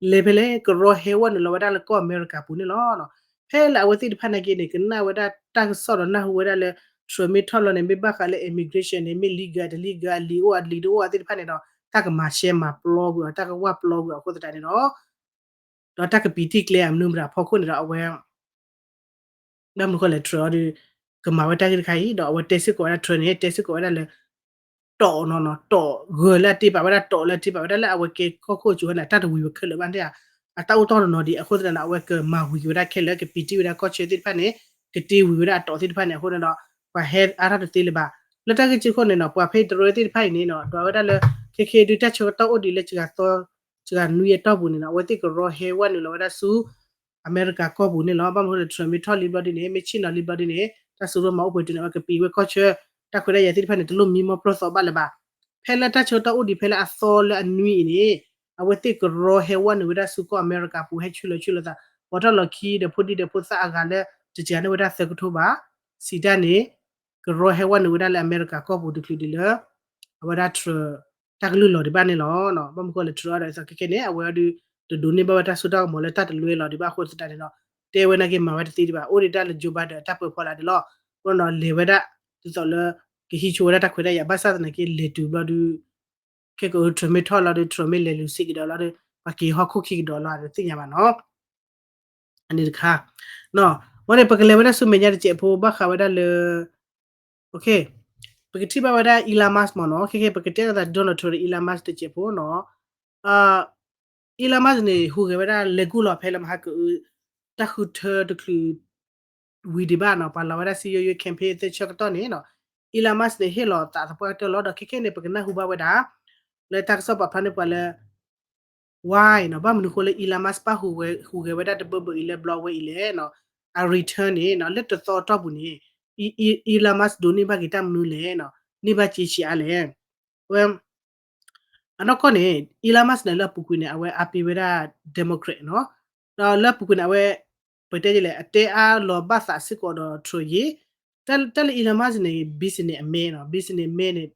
လဲၤဖဲလဲၣ် ကရီဟဲဝဲနုာ်လီၤဝဲဒၣ်လၢကီၢ်အမဲရကၤပူၤန့ၣ်လီၤ. ဖဲလၢအဝဲသ့ၣ်တဖၣ်နာ်က့န့ၣ် ကနၣ်ဝဲဒၣ်တၢ်ကစီၣ်ဒီးနၢ်ဟူဝဲဒၣ်လၢ Trump မ့ၢ်ထီၣ်လီၤန့ၣ် မ့ၢ်ဘၣ်ဃးလၢ immigration န့ၣ် မ့ၢ် legal တ legal အလံာ်အိၣ်အလံာ်တအိၣ်အသ့ၣ်တဖၣ်န့ၣ်ဒီး တၢ်ကမၤရှဲမၤပျီကွံာ်အီၤ တၢ်ကဝၢ်ပျီကွံာ်အီၤအဃိသတးန့ၣ်ဒီး ဒီးတၢ်ကပံာ်တံၢ်ကျဲအမနုၤမတၤအဖီခိၣ်န့ၣ်ဒီး အဝဲ ဘၣ်မနုၤဃိလဲၣ် Trump အီၤဒီး ကမၤဝဲတၢ်ဂ့ၢ်တခါအံၤ ဒီးအဝဲတဲစ့ၢ်ကီးဝဲဒၣ် Trump န့ၣ် တဲစ့ၢ်ကီးဝဲဒၣ်လၢ တီၣ်နီၤနီၤ တီၣ်ဂၢၢ်လၢအတ့ပာ်ဝဲဒၣ်တီၣ်လၢအတ့ပာ်ဝဲဒၣ်လၢအဝဲကဲကီၢ်ခိၣ်အစိၤန့ၣ် အတၢ်တဝံၤဝဲခဲလၢာ်ဘၣ်န့ၣ် အတၢ်အိၣ်တီၢ်တနီၤဒံး အဃိသတးန့ၣ် အဝဲကမၤဝံၤက့ၤဝဲဒၣ်ခဲလၢာ် ကပံာ်တံၢ်ဝဲဒၣ်ကီၢ်ဆၢသ့ၣ်တဖၣ်န့ၣ် ကတ့ဝံၤဝဲဒၣ်အတီၣ်သ့ၣ်တဖၣ်န့ၣ် အဃိန့ၣ်ဒီး ပှၤဟဲအါထီၣ်တသ့လၢၤဘၣ်. လၢတၢ်ဂ့ၢ်က့ခိၣ်န့ၣ်နီၤ ပှၤဖဲတရၢသ့ၣ်တဖၣ်အံၤန့ၣ်နီၤ ဒွးဝဲဒၣ်လၢ ခဲခဲဒုးတၢ်ဆၢကတီၢ်အိၣ်ဒံးလၢစှၤသီ စှၤနွံအတီၢ်ပူၤန့ၣ်နီၤ အဝဲသ့ၣ်ကရီဟဲဝဲနုာ်လီၤဝဲဒၣ်ဆူ အမဲရကၤကီၢ်ပူၤန့ၣ်လီၤ. ဘၣ်မနုၤဃိလၢ Trump မ့ၢ်ထီၣ်လံဘျီဒ်န့ၣ် မ့ၢ်ဆ့ၣ်နီၤလံဘျီဒ်န့ၣ် တၢ်စိတၢ်ကမီၤအိၣ်ပှဲၤတုၤန့ၣ် အဝဲကပံာ်ဝဲကီၢ်ဆၢ တၢ်ခွဲးတၢ်ယာ်သ့ၣ်တဖၣ်န့ၣ် တလိၣ်မံမီၢ်ပျီၢ်သီဘၣ်လၢၤဘၣ်. ဖဲလၢတၢ်ဆၢကတီၢ်အိၣ်ဒံးဖဲလၢအသီလၢအနွံအံၤန့ၣ် အဝဲသ့ၣ်ကရီဟဲဝဲနုာ်ဝဲဒၣ်ဆူကီၢ်အမဲရကၤပူၤ ဟဲဆူၣ်လီၤဆူၣ်လီၤသး ပိာ်ထီၣ်လီၤခံဒီးဖိဒံဒီးဖိသၣ်အဂၤလၢ တစှၤန့ၢ်ဝဲဒၣ်သၢကထိဘး စံးတၢ်န့ၣ် ကရီဟဲဝဲနုာ်ဝဲဒၣ်လၢအမဲရကၤကီၢ်ပူၤတချုးဒံးလၢ အဝဲဒၣ် Trump တၢ်ကလုၢ်လီၤဒံးဘၣ်န့ၣ်လီၤ. ဘၣ်မနုၤဃိလၢ Trump အီၤဒီးအသိးခဲခဲန့ၣ် အဝဲအီၤဒုး တဒိးန့ၢ်ဘၣ်ဝဲတၢ်စိတၢ်ကမီၤလၢတၢ်တလွဲလီၤဒံးဘၣ်အဃိသတးန့ၣ်ဒီး တဲဝဲနာ်က့မၤဝဲတသ့ဒံးဘၣ် အိၣ်ဒံးတၢ်လၢ Joe Biden အတၢ်ပၢဖီလာ်န့ၣ်လီၤ. အဃိဒီးလဲၤဝဲဒၣ် ဒ်သိးလၢ ကဟံးဆိဝဲဒၣ်တၢ်ခွဲးတၢ်ယာ် ဘၣ်ဆၣ်သနာ်က့လဲၤတုၤဘျီဒုး ခဲက Trump မ့ၢ်ထီၣ်လီၤဒီး Trump မ့ၢ်လဲၤလူၤဆံးကဒီးလီၤဒီး ပှၤက့ၤဟီၣ်ခိၣ်ခံကဒီးလီၤ တသ့ၣ်ညါဘၣ်နီၤ. အန့ၣ်တခါ ဝဲန့ၣ် ပကလဲၤဝဲဒၣ်ဆူမဲာ်ညါတစဲးဖိ ဘၣ်ဃးဝဲဒၣ်လၢ ပကထံၣ်ဘၣ်ဝဲဒၣ် Elon Musk မ့ၢ်နီၤ ခဲခဲ ပကတဲလိာ်သး Donald Trump ဒီး Elon Musk တစဲးဖိနီၤ. Elon Musk န့ၣ် ဟူးဂဲၤဝဲဒၣ်လဲၤကူၣ်လီၤဖဲလၢ မဟါကအု တၢ်ဃုထၢတချုး ဝံၤဒံးဘၣ်နီၤ ပှၤလီၤဝဲဒၣ်စံယိယိ campaign သၢဆၢကတီၢ်န့ၣ်နီၤ Elon Musk န့ၣ် ဟ့ၣ်လီၤသးသပှၢ်ကတၢၢ်လီၤ ဒီးခဲခဲန့ၣ် ပကနၢ်ဟူဘၣ်ဝဲဒၣ် လၢတၢ်ကစီၣ်ပာ်ဖျါန့ၢ်ပှၤလၢ why နီၤ ဘၣ်မနုၤဃိလၢ Elon Musk ပၣ်ဟူးဂဲၤဝဲဒၣ်တဘျီဘျီအံၤလၢဘျီဝဲအံၤလဲၣ်နီၤ အ return န့ၣ်နီၤ လၢတသီအတီၢ်ပူၤန့ၣ် Elon Musk ဒိးန့ၢ်ဘၣ်က့ၤတၢ်မနုၤလဲၣ်နီၤ န့ၢ်ဘၣ်စ့ဆံးအါလဲၣ် ဝဲ အနီၢ်ကီၢ်န့ၣ် Elon Musk န့ၣ် လၢအပူၤကွံာ်န့ၣ် အဝဲအါပ့ၤဝဲဒၣ် Democrat နီၤ ဒီးလၢအပူၤကွံာ်န့ၣ် အဝဲ ပတဲဒ်လဲၣ် အတဲအါလီၤဘၣ်သးစ့ၢ်ကီးဒီး Trump ယ့ၣ် တၢ်လၢ Elon Musk န့ၣ် business man နီၤ business man န့ၣ်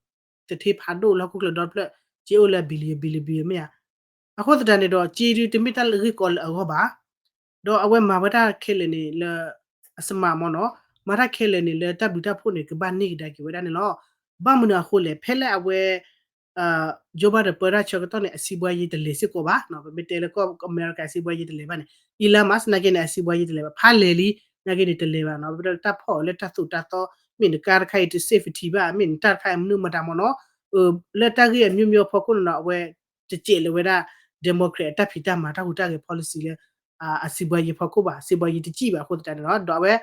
သထ့ဖးဒိၣ်လၢဟီၣ်ခိၣ်ချၢဒီဖျၢၣ် စ့အိၣ်လၢ billion billion billion မ့ၢ်ဧါ အဃိသတးန့ၣ်ဒီး စ့ဒုတမ့ၢ်တၢ်လၢအဂ့ၢ်ကီလၢအဂီၢ်ဘၣ် ဒီးအဝဲမၤဝဲဒၣ်ခဲလၢာ်န့ၣ်လၢ အ smart မ့ၢ်နီၤ မၤတၢ်ခဲလၢာ်န့ၣ်လၢ တၢ်ဘျုးတၢ်ဖှိၣ်န့ၣ် ကဘၣ်န့ၢ်ကဒါက့ၤဝဲဒၣ်န့ၣ်လီၤ. ဘၣ်မနုၤအဃိလဲၣ် ဖဲလၢအဝဲ Joe Biden ပၢတၢ်ဆၢကတီၢ်န့ၣ် အစီးပွားရေးတလဲၤစ့ၢ်ကီးဘၣ် ပမ့ၢ်တဲလၢကီၢ်အမဲရကၤ စီးပွားရေးတလဲၤဘၣ်န့ၣ် Elon Musk နာ်က့န့ၣ် အစီးပွားရေးတလဲၤဘၣ် ဖးလဲၢ်လံ နာ်က့န့ၣ်တလဲၤဘၣ်နီၤ ပတဲတၢ်ဖီၣ်အီၤလၢတၢ်သိၣ်တၢ်သီ မ့ၢ်နကါတခါအံၤတ safety ဘၣ် မ့ၢ်နတၢ်တခါအံၤမနုၤမတၤမ့ၢ်နီၤ လၢတၢ်ဂ့ၢ်အမျိုးမျိုး အဖီခိၣ်န့ၣ်ဒီး အဝဲ တစဲးလၢၤဝဲဒၣ် Democrat အတၢ်ဖံးတၢ်မၤတၢ်ဟူးတၢ်ဂဲၤ policy လၢ အစီးပွားရေးဖီခိၣ်ဘၣ် စီးပွားရေးတစံၣ်ဘၣ်အဃိသတးန့ၣ်လီၤ. ဒီးအဝဲ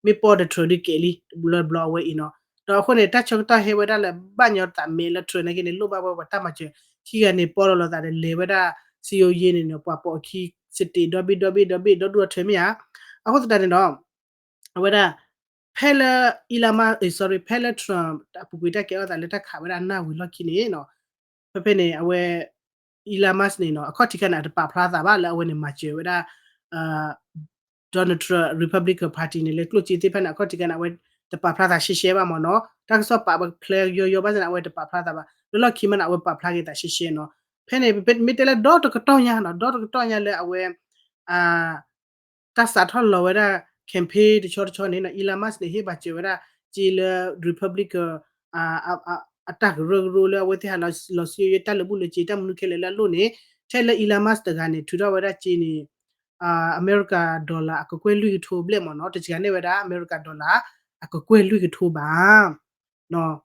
မ့ၢ်ပီၢ်ဒီး Trump ဒုးကဲးလံ လၢဘျီအဝဲအံၤနီၤ ဒီးအဃိန့ၣ် တၢ်ဆၢကတီၢ်ဟဲဝဲဒၣ်လၢဘၣ်ညီသးမဲာ်လၢ Trump နာ်က့န့ၣ် လိၣ်ဘၣ်ဝဲပှၤတၢ်မၤစၢၤ ခံဂၤန့ၣ် ပီၢ်လီၤလိာ်သးဒီးလဲၤဝဲဒၣ် စံယိယ့ၣ်န့ၣ်နီၤ ပှၤပိာ်အခံ state ဒီဘ့ၣ်ဒီဘ့ၣ်ဒီဘ့ၣ်ဒီဒူၣ်ဒီထၢမ့ၢ်ဧါ အဃိသတးန့ၣ်ဒီး အဝဲဒၣ် ဖဲလၢ Elon Musk အ sorry ဖဲလၢ Trump အပူၤကွံာ်တၢ်ကဲထီၣ်သးလၢတၢ်ခးဝဲဒၣ်နၢ်ဝံၤလီၢ်ခံန့ၣ်နီၤ ဖဲဖဲန့ၣ် အဝဲ Elon Musk န့ၣ်နီၤ အခီၣ်ထံးခါန့ၣ် အတပာ်ဖျါသးဘၣ်လၢအဝဲန့ၣ် မၤစၢၤဝဲဒၣ် Donald Trump Republican Party န့ၣ် လၢကျိၣ်စ့သ့ၣ်တဖၣ်န့ၣ် အခီၣ်ထံးခါန့ၣ် အဝဲတပာ်ဖျါသးရှဲရှဲဘၣ်မ့ၢ်နီၤ တၢ်ကစီၣ်ပာ်ဖျါယိယိဘၣ်ဆၣ်န့ၣ် အဝဲတပာ်ဖျါသးဘၣ် လၢလီၢ်ခံမးန့ၣ် အဝဲပာ်ဖျါက့ၤသးရှဲရှဲနီၤ ဖဲန့ၣ် ပမ့ၢ်တဲလၢဒီတကတီၢ်ညါနီၤ ဒီတကတီၢ်ညါလၢအဝဲ တၢ်စးထီၣ်လီၤဝဲဒၣ် campaign တဆီတဆီန့ၣ်နီၤ Elon Musk န့ၣ် ဟ့ၣ်ပာ်စၢၤဝဲဒၣ် စ့လၢ Republican အတၢ်ကရၢကရိလၢအဝဲသ့ၣ်ဟးလီၤစုယိယိ တၢ်လၢာ်ဘူၣ်လၢာ်စ့ၤ တၢ်မနုၤခဲလၢာ်လၢအလိၣ်န့ၣ် ထဲလၢ Elon Musk တဂၤန့ၣ် ထုးထီၣ်ဝဲဒၣ်စ့န့ၣ် အမဲရကၤ dollar အကကွဲၢ်လွံၢ်ကထိဘျဲၣ်မ့ၢ်နီၤ တစှၤန့ၢ်ဝဲဒၣ် အမဲရကၤ dollar အကကွဲၢ်လွံၢ်ကထိဘး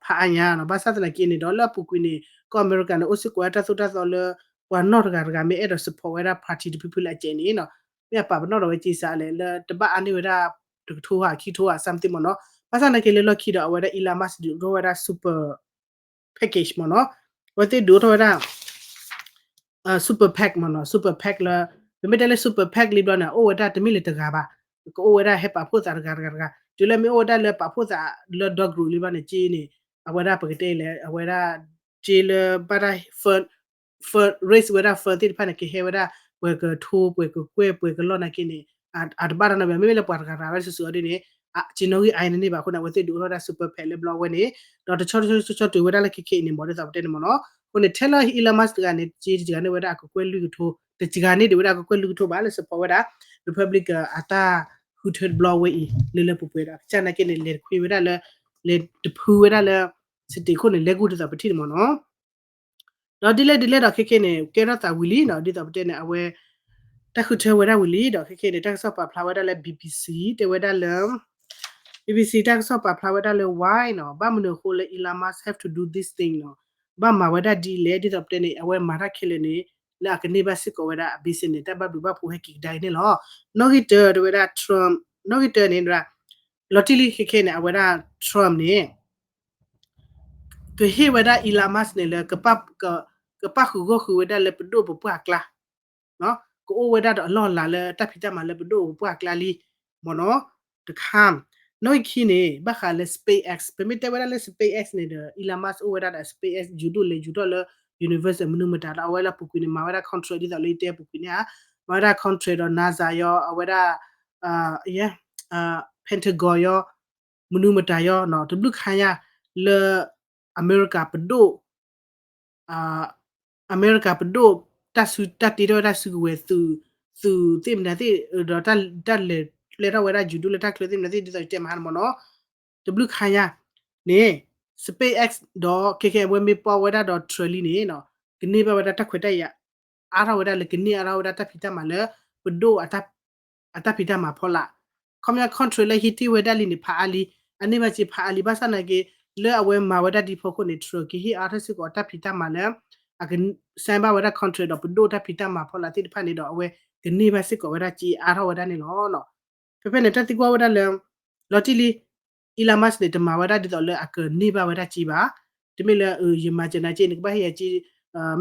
ဖးအါညါနီၤ ဘၣ်ဆၣ်သနာ်က့န့ၣ်ဒီး လၢအပူၤကွံာ်န့ၣ် ကီၢ်အမဲရကၤန့ၣ် အိၣ်စ့ၢ်ကီးဝဲတၢ်သိၣ်တၢ်သီလၢ ပှၤနီၢ်တဂၤတဂၤမ့ၢ်အဲၣ်ဒိး support ဝဲဒၣ် party တဖုဖုလၢအစဲးန့ၣ်နီၤ မ့ၢ်အပာ်ပနီၣ်ဒီးဝဲစ့စးလဲၣ် လၢတဘၣ်အါန့ၢ်ဝဲဒၣ် တကထိဧါ ခံကထိဧါ something မ့ၢ်နီၤ ဘၣ်ဆၣ်သနာ်က့လၢလီၢ်ခံဒီး အဝဲဒၣ် Elon Musk ဒုးအိၣ်ထီၣ်ဝဲဒၣ် super package မ့ၢ်နီၤ အဝဲသ့ၣ်ဒုးအိၣ်ထီၣ်ဝဲဒၣ် super PAC မ့ၢ်နီၤ super PAC လၢ ပမ့ၢ်တဲလၢ super PAC လံဘျီန့ၣ် အိၣ်ဝဲဒၣ်တမ့ၢ်လၢတဂၤဘၣ် ကအိၣ်ဝဲဒၣ်ဟဲပာ်ဖှိၣ်သးတဂၤတဂၤတဂၤ တုၤလၢမ့ၢ်အိၣ်ဝဲဒၣ်လၢပာ်ဖှိၣ်သးလၢဒီကရူးလံဘျီန့ၣ် စ့န့ၣ် အဝဲဒၣ်ပကတဲလဲၣ် အဝဲဒၣ် စ့လၢဘၣ်တၢ် fund raise ဝဲဒၣ် fund သ့ၣ်တဖၣ်န့ၣ် ကဟဲဝဲဒၣ် ပှဲၤကထိ ပှဲၤကကွဲၢ် ပှဲၤကလီၢ်နာ်က့န့ၣ် အတဘၣ်တၢ်နီတမံၤ မ့မ့ၢ်လၢပှၤတဂၤတဂၤဝဲစုာ်စုာ်အီၤဒ်န့ၣ် စ့နီၣ်ဂံၢ်အါအံၤန့ၣ်န့ၣ်ဘၣ်အဃိန့ၣ် အဝဲသ့ၣ်ဒုးအိၣ်ထီၣ်ဝဲဒၣ် super PAC လၢဘျီဝဲန့ၣ် ဒီးတဆီတဆီတဆီတုၤဝဲဒၣ်လၢခဲခဲအံၤန့ၣ် မ်ဒ်သိးပတဲန့ၣ်မ့ၢ်နီၤ အဃိန့ၣ် ထဲလၢ Elon Musk တဂၤန့ၣ် စ့တစှၤန့ၢ်ဝဲဒၣ်အကကွဲၢ်လွံၢ်ကထိ တစှၤန့ၢ်ဒံးဝဲဒၣ်အကကွဲၢ်လွံၢ်ကထိဘၣ်လၢ support ဝဲဒၣ် Republican အတၢ်ဃုထၢတဘျီဝဲအံၤ လၢလၢပှဲၤပှဲၤဒီး ကစၢ်နာ်က့န့ၣ် လဲၤတခွံဝဲဒၣ်လၢ လဲၤတဖုဝဲဒၣ်လၢ state ခိၣ်န့ၣ် လဲၤကူၣ်ဒ်သိးပထံၣ်န့ၣ်မ့ၢ်နီၤ ဒီးဒ်လဲၣ်ဒ်လဲၣ်ဒီးခဲခဲန့ၣ် ကဲထီၣ်သးဝံၤလံနီၤ ဒ်သိးပတဲန့ၣ် အဝဲ တၢ်ဃုထၢဝဲဒၣ်ဝံၤလံဒီး ခဲခဲန့ၣ် တၢ်ကစီၣ်ပာ်ဖျါဝဲဒၣ်လၢ BBC တဲဝဲဒၣ်လၢ BBC တၢ်ကစီၣ်ပာ်ဖျါဝဲဒၣ်လၢ why နီၤ ဘၣ်မနုၤအဃိလၢ Elon Musk have to do this thing နီၤ ဘၣ်မၤဝဲဒၣ်ဒ်လဲၣ် ဒ်သိးပတဲန့ၣ် အဝဲမၤတၢ်ခဲလၢာ်န့ၣ် လၢအကန့ၢ်ဘၣ်စ့ၢ်ကီးဝဲဒၣ်အ business န့ၣ် တၢ်ဘၣ်ဘျုးဘၣ်ဖှိၣ်ဟဲက့ၤကဒါအံၤန့ၣ်လီၤ. နီၣ်ဂံၢ်တၢ တဲဝဲဒၣ် Trump နီၣ်ဂံၢ်တၢန့ၣ် လီၤတံၢ်လံခဲခဲန့ၣ် အဝဲဒၣ် Trump န့ၣ် ကဟ့ၣ်ဝဲဒၣ် Elon Musk န့ၣ်လၢ ကပၣ်ဃုာ်ဂီၢ်ဃုာ်ဝဲဒၣ်လၢပဒိၣ်ပပှၢ်အကျါ နီၤ ကအိၣ်ဝဲဒၣ်ဒီးအလီၢ်အလၤလၢတၢ်ဖံးတၢ်မၤလၢပဒိၣ်ပပှၢ်အကျါလံ မ့ၢ်နီၤ, တခါ, နီၣ်ဂံၢ်ခံန့ၣ် ဘၣ်ဃးလၢ SpaceX ပမ့ၢ်တဲဝဲဒၣ်လၢ SpaceX န့ၣ်ဒီး Elon Musk အိၣ်ဝဲဒၣ်ဒီး SpaceX ယူၤဒိၣ်လဲၤယူၤထီၣ်လၢ universe မနုၤမတၤဒီး အဝဲလၢပူၤကွံာ်န့ၣ် မၤဝဲဒၣ် contract ဒ်သိးလၢယတဲပူၤကွံာ်န့ၣ်ဧါ, မၤဝဲဒၣ် contract ဒီး NASA ယီၤ အဝဲဒၣ် ယဲ Pentagon ယီၤ မနုၤမတၤယီၤနီၤ တဘျုးခါညါ လၢ အမဲရကၤပဒိၣ် အမဲရကၤပဒိၣ် တၢ်စု တၢ်တ့ထီၣ်ဝဲဒၣ်စုကဝဲၤ သုးသ့ၣ်မနုၤသ့ၣ် ဒီးတၢ်လဲၤကျဲထီၣ်ဝဲဒၣ်ယူၤဒိၣ်လၢတၢ်ချၢသ့ၣ်မနုၤသ့ၣ် ဒ်သိးယတဲမဟါန့ၣ်မ့ၢ်နီၤ, တဘျုးခါညါန့ၣ် SpaceX ဒီး ခဲခဲ အဝဲမ့ၢ်ပီဝဲဒၣ်ဒီး Trump လံန့ၣ်နီၤ ကန့ၢ်ဘၣ်ဝဲဒၣ်တၢ်ခွဲးတၢ်ယာ် အါထီၣ်ဝဲဒၣ်လၢကန့ၢ်အါထီၣ်ဝဲဒၣ်တၢ်ဖံးတၢ်မၤလၢ ပဒိၣ် အတၢ်ဖံးတၢ်မၤဖီလာ်, ခီပညီ contract လၢဟံးတ့ၢ်ဝဲဒၣ်လံန့ၣ် ဖးအါလံ, အန့ၢ်ဘၣ်စ့ဖးအါလံ ဘၣ်ဆၣ်သနာ်က့ လၢအဝဲမၤဝဲဒၣ်ဒ်ဖီခိၣ်န့ၣ် Trump ကဟ့ၣ်အါထီၣ်စ့ၢ်ကီးတၢ်ဖံးတၢ်မၤလၢ အက sign ဘၣ်ဝဲဒၣ် contract ဒီးပဒိၣ်တၢ်ဖံးတၢ်မၤဖီလာ်သ့ၣ်တဖၣ်န့ၣ်ဒီး အဝဲကန့ၢ်ဘၣ်စ့ၢ်ကီးဝဲဒၣ်စ့အါထီၣ်ဝဲဒၣ်န့ၣ်လီၤ. ဖဲဖဲန့ၣ် တၢ်သံကွၢ်ဝဲဒၣ်လၢ လီၤတံၢ်လံ Elon Musk န့ၣ် တမၤဝဲဒၣ်ဒ်သိးလၢအကန့ၢ်ဘၣ်ဝဲဒၣ်စ့ဘၣ်. တမ့ၢ်လၢ ယမၤစၢၤနၤက့ နကဘၣ်ဟ့ၣ်ယၤက့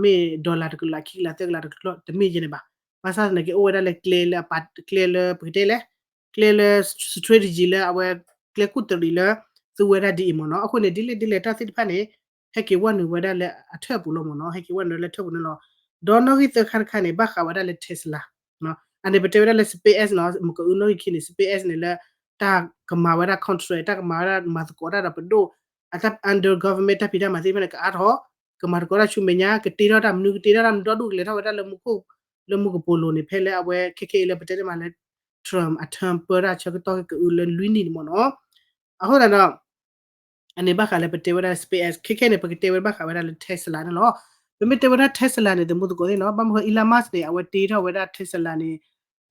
မ့ၢ် dollar တကလး ခံကလး သၢကလး တကလး တမ့ၢ်ယဲန့ၣ်ဘၣ်. ဘၣ်ဆၣ်သနာ်က့ အိၣ်ဝဲဒၣ်လၢကျဲလၢအပာ် ကျဲလၢပကတဲလဲၣ် ကျဲလၢ strategy လၢအဝဲ ကျဲကူၣ်တရံးလၢ သူဝဲဒၣ်ဒ်အံၤမ့ၢ်နီၤ. အဃိန့ၣ် ဒ်လဲၣ်ဒ်လဲၣ်တၢ်သ့ၣ်တဖၣ်န့ၣ် ဟဲက့ၤဝဲနုာ်ဝဲဒၣ်လၢအထၢၣ်ပူၤလီၤမ့ၢ်နီၤ. ဟဲက့ၤဝဲနုာ်လၢအထၢၣ်ပူၤန့ၣ်လီၤ. ဒီးနီၣ်ဂံၢ်သၢခါတခါန့ၣ် ဘၣ်ဃးဝဲဒၣ်လၢ Tesla အန့ၣ် ပတဲဝဲဒၣ်လၢ SpaceX နီၤ မ့ၢ်ကအုနီၣ်ဂံၢ်ခံန့ၣ် SpaceX န့ၣ်လၢ တၢ်ကမၤဝဲဒၣ် contract တၢ်ကမၤဝဲဒၣ်မၤသကိးတၢ်ဒီးပဒိၣ် အတၢ် under government တၢ်ဖံးတၢ်မၤသ့ၣ်တဖၣ်န့ၣ် ကအါထီၣ် ကမၤသကိးတၢ်ဆူမဲာ်ညါ ကတ့ထီၣ်တၢ်မနုၤ ကတ့ထီၣ်တၢ်မနုၤ ဒီဒူၣ်ကလဲၤထီၣ်ဝဲဒၣ်လၢမူခိၣ် လၢမူကပိာ်လိၤန့ၣ် ဖဲလၢအဝဲခဲခဲအံၤလၢပတဲတ့ၢ်မးလၢ Trump အ term ပၢတၢ်ဆၢကတီၢ် ကကအုလၢလွံၢ်နံၣ်န့ၣ်မ့ၢ်နီၤ. အဃိသတးဒီး အန့ၣ်ဘၣ်ဃးလၢပတဲဝဲဒၣ် SpaceX ခဲခဲန့ၣ် ပကတဲဝဲဘၣ်ဃးဝဲဒၣ်လၢ Tesla န့ၣ်လီၤ. ပမ့ၢ်တဲဝဲဒၣ် Tesla န့ၣ် တမူသကိးသ့ၣ်နီၤ ဘၣ်မနုၤဃိ Elon Musk န့ၣ် အဝဲတ့ထီၣ်ဝဲဒၣ် Tesla န့ၣ်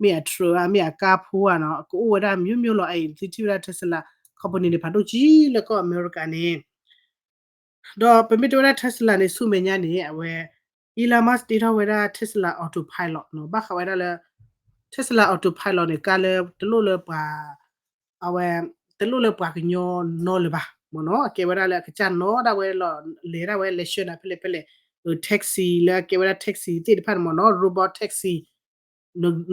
မ့ၢ်အ truck ဧါ မ့ၢ်အကါဖိဧါနီၤ ကအိၣ်ဝဲဒၣ် မျိုးမျိုး လီၤ. အအံၤသုထံၣ်ဝဲဒၣ် Tesla company န့ၣ် ဖးဒိၣ်ကံလၢကီၢ်အမဲရကၤန့ၣ် ဒီးပမ့ၢ်တဲဝဲဒၣ် Tesla န့ၣ် ဆူမဲာ်ညါန့ၣ် အဝဲ Elon Musk တ့ထီၣ်ဝဲဒၣ် Tesla Autopilot နီၤ ဘၣ်ဃးဝဲဒၣ်လၢ Tesla Autopilot န့ၣ် ကါလၢတလိၣ်လၢပှၤ အဝဲ တလိၣ်လၢပှၤကညီနီလၢၤဘၣ်မ့ၢ်နီၤ အကဲဝဲဒၣ်လၢအကစၢ်နီၣ်ဒၣ်ဝဲလီၤ လဲၤဒၣ်ဝဲလဲၤဆှၢနၤဖဲလဲၣ်ဖဲလဲၣ် taxi လၢအကဲဝဲဒၣ် taxi သ့ၣ်တဖၣ်န့ၣ်မ့ၢ်နီၤ robot taxi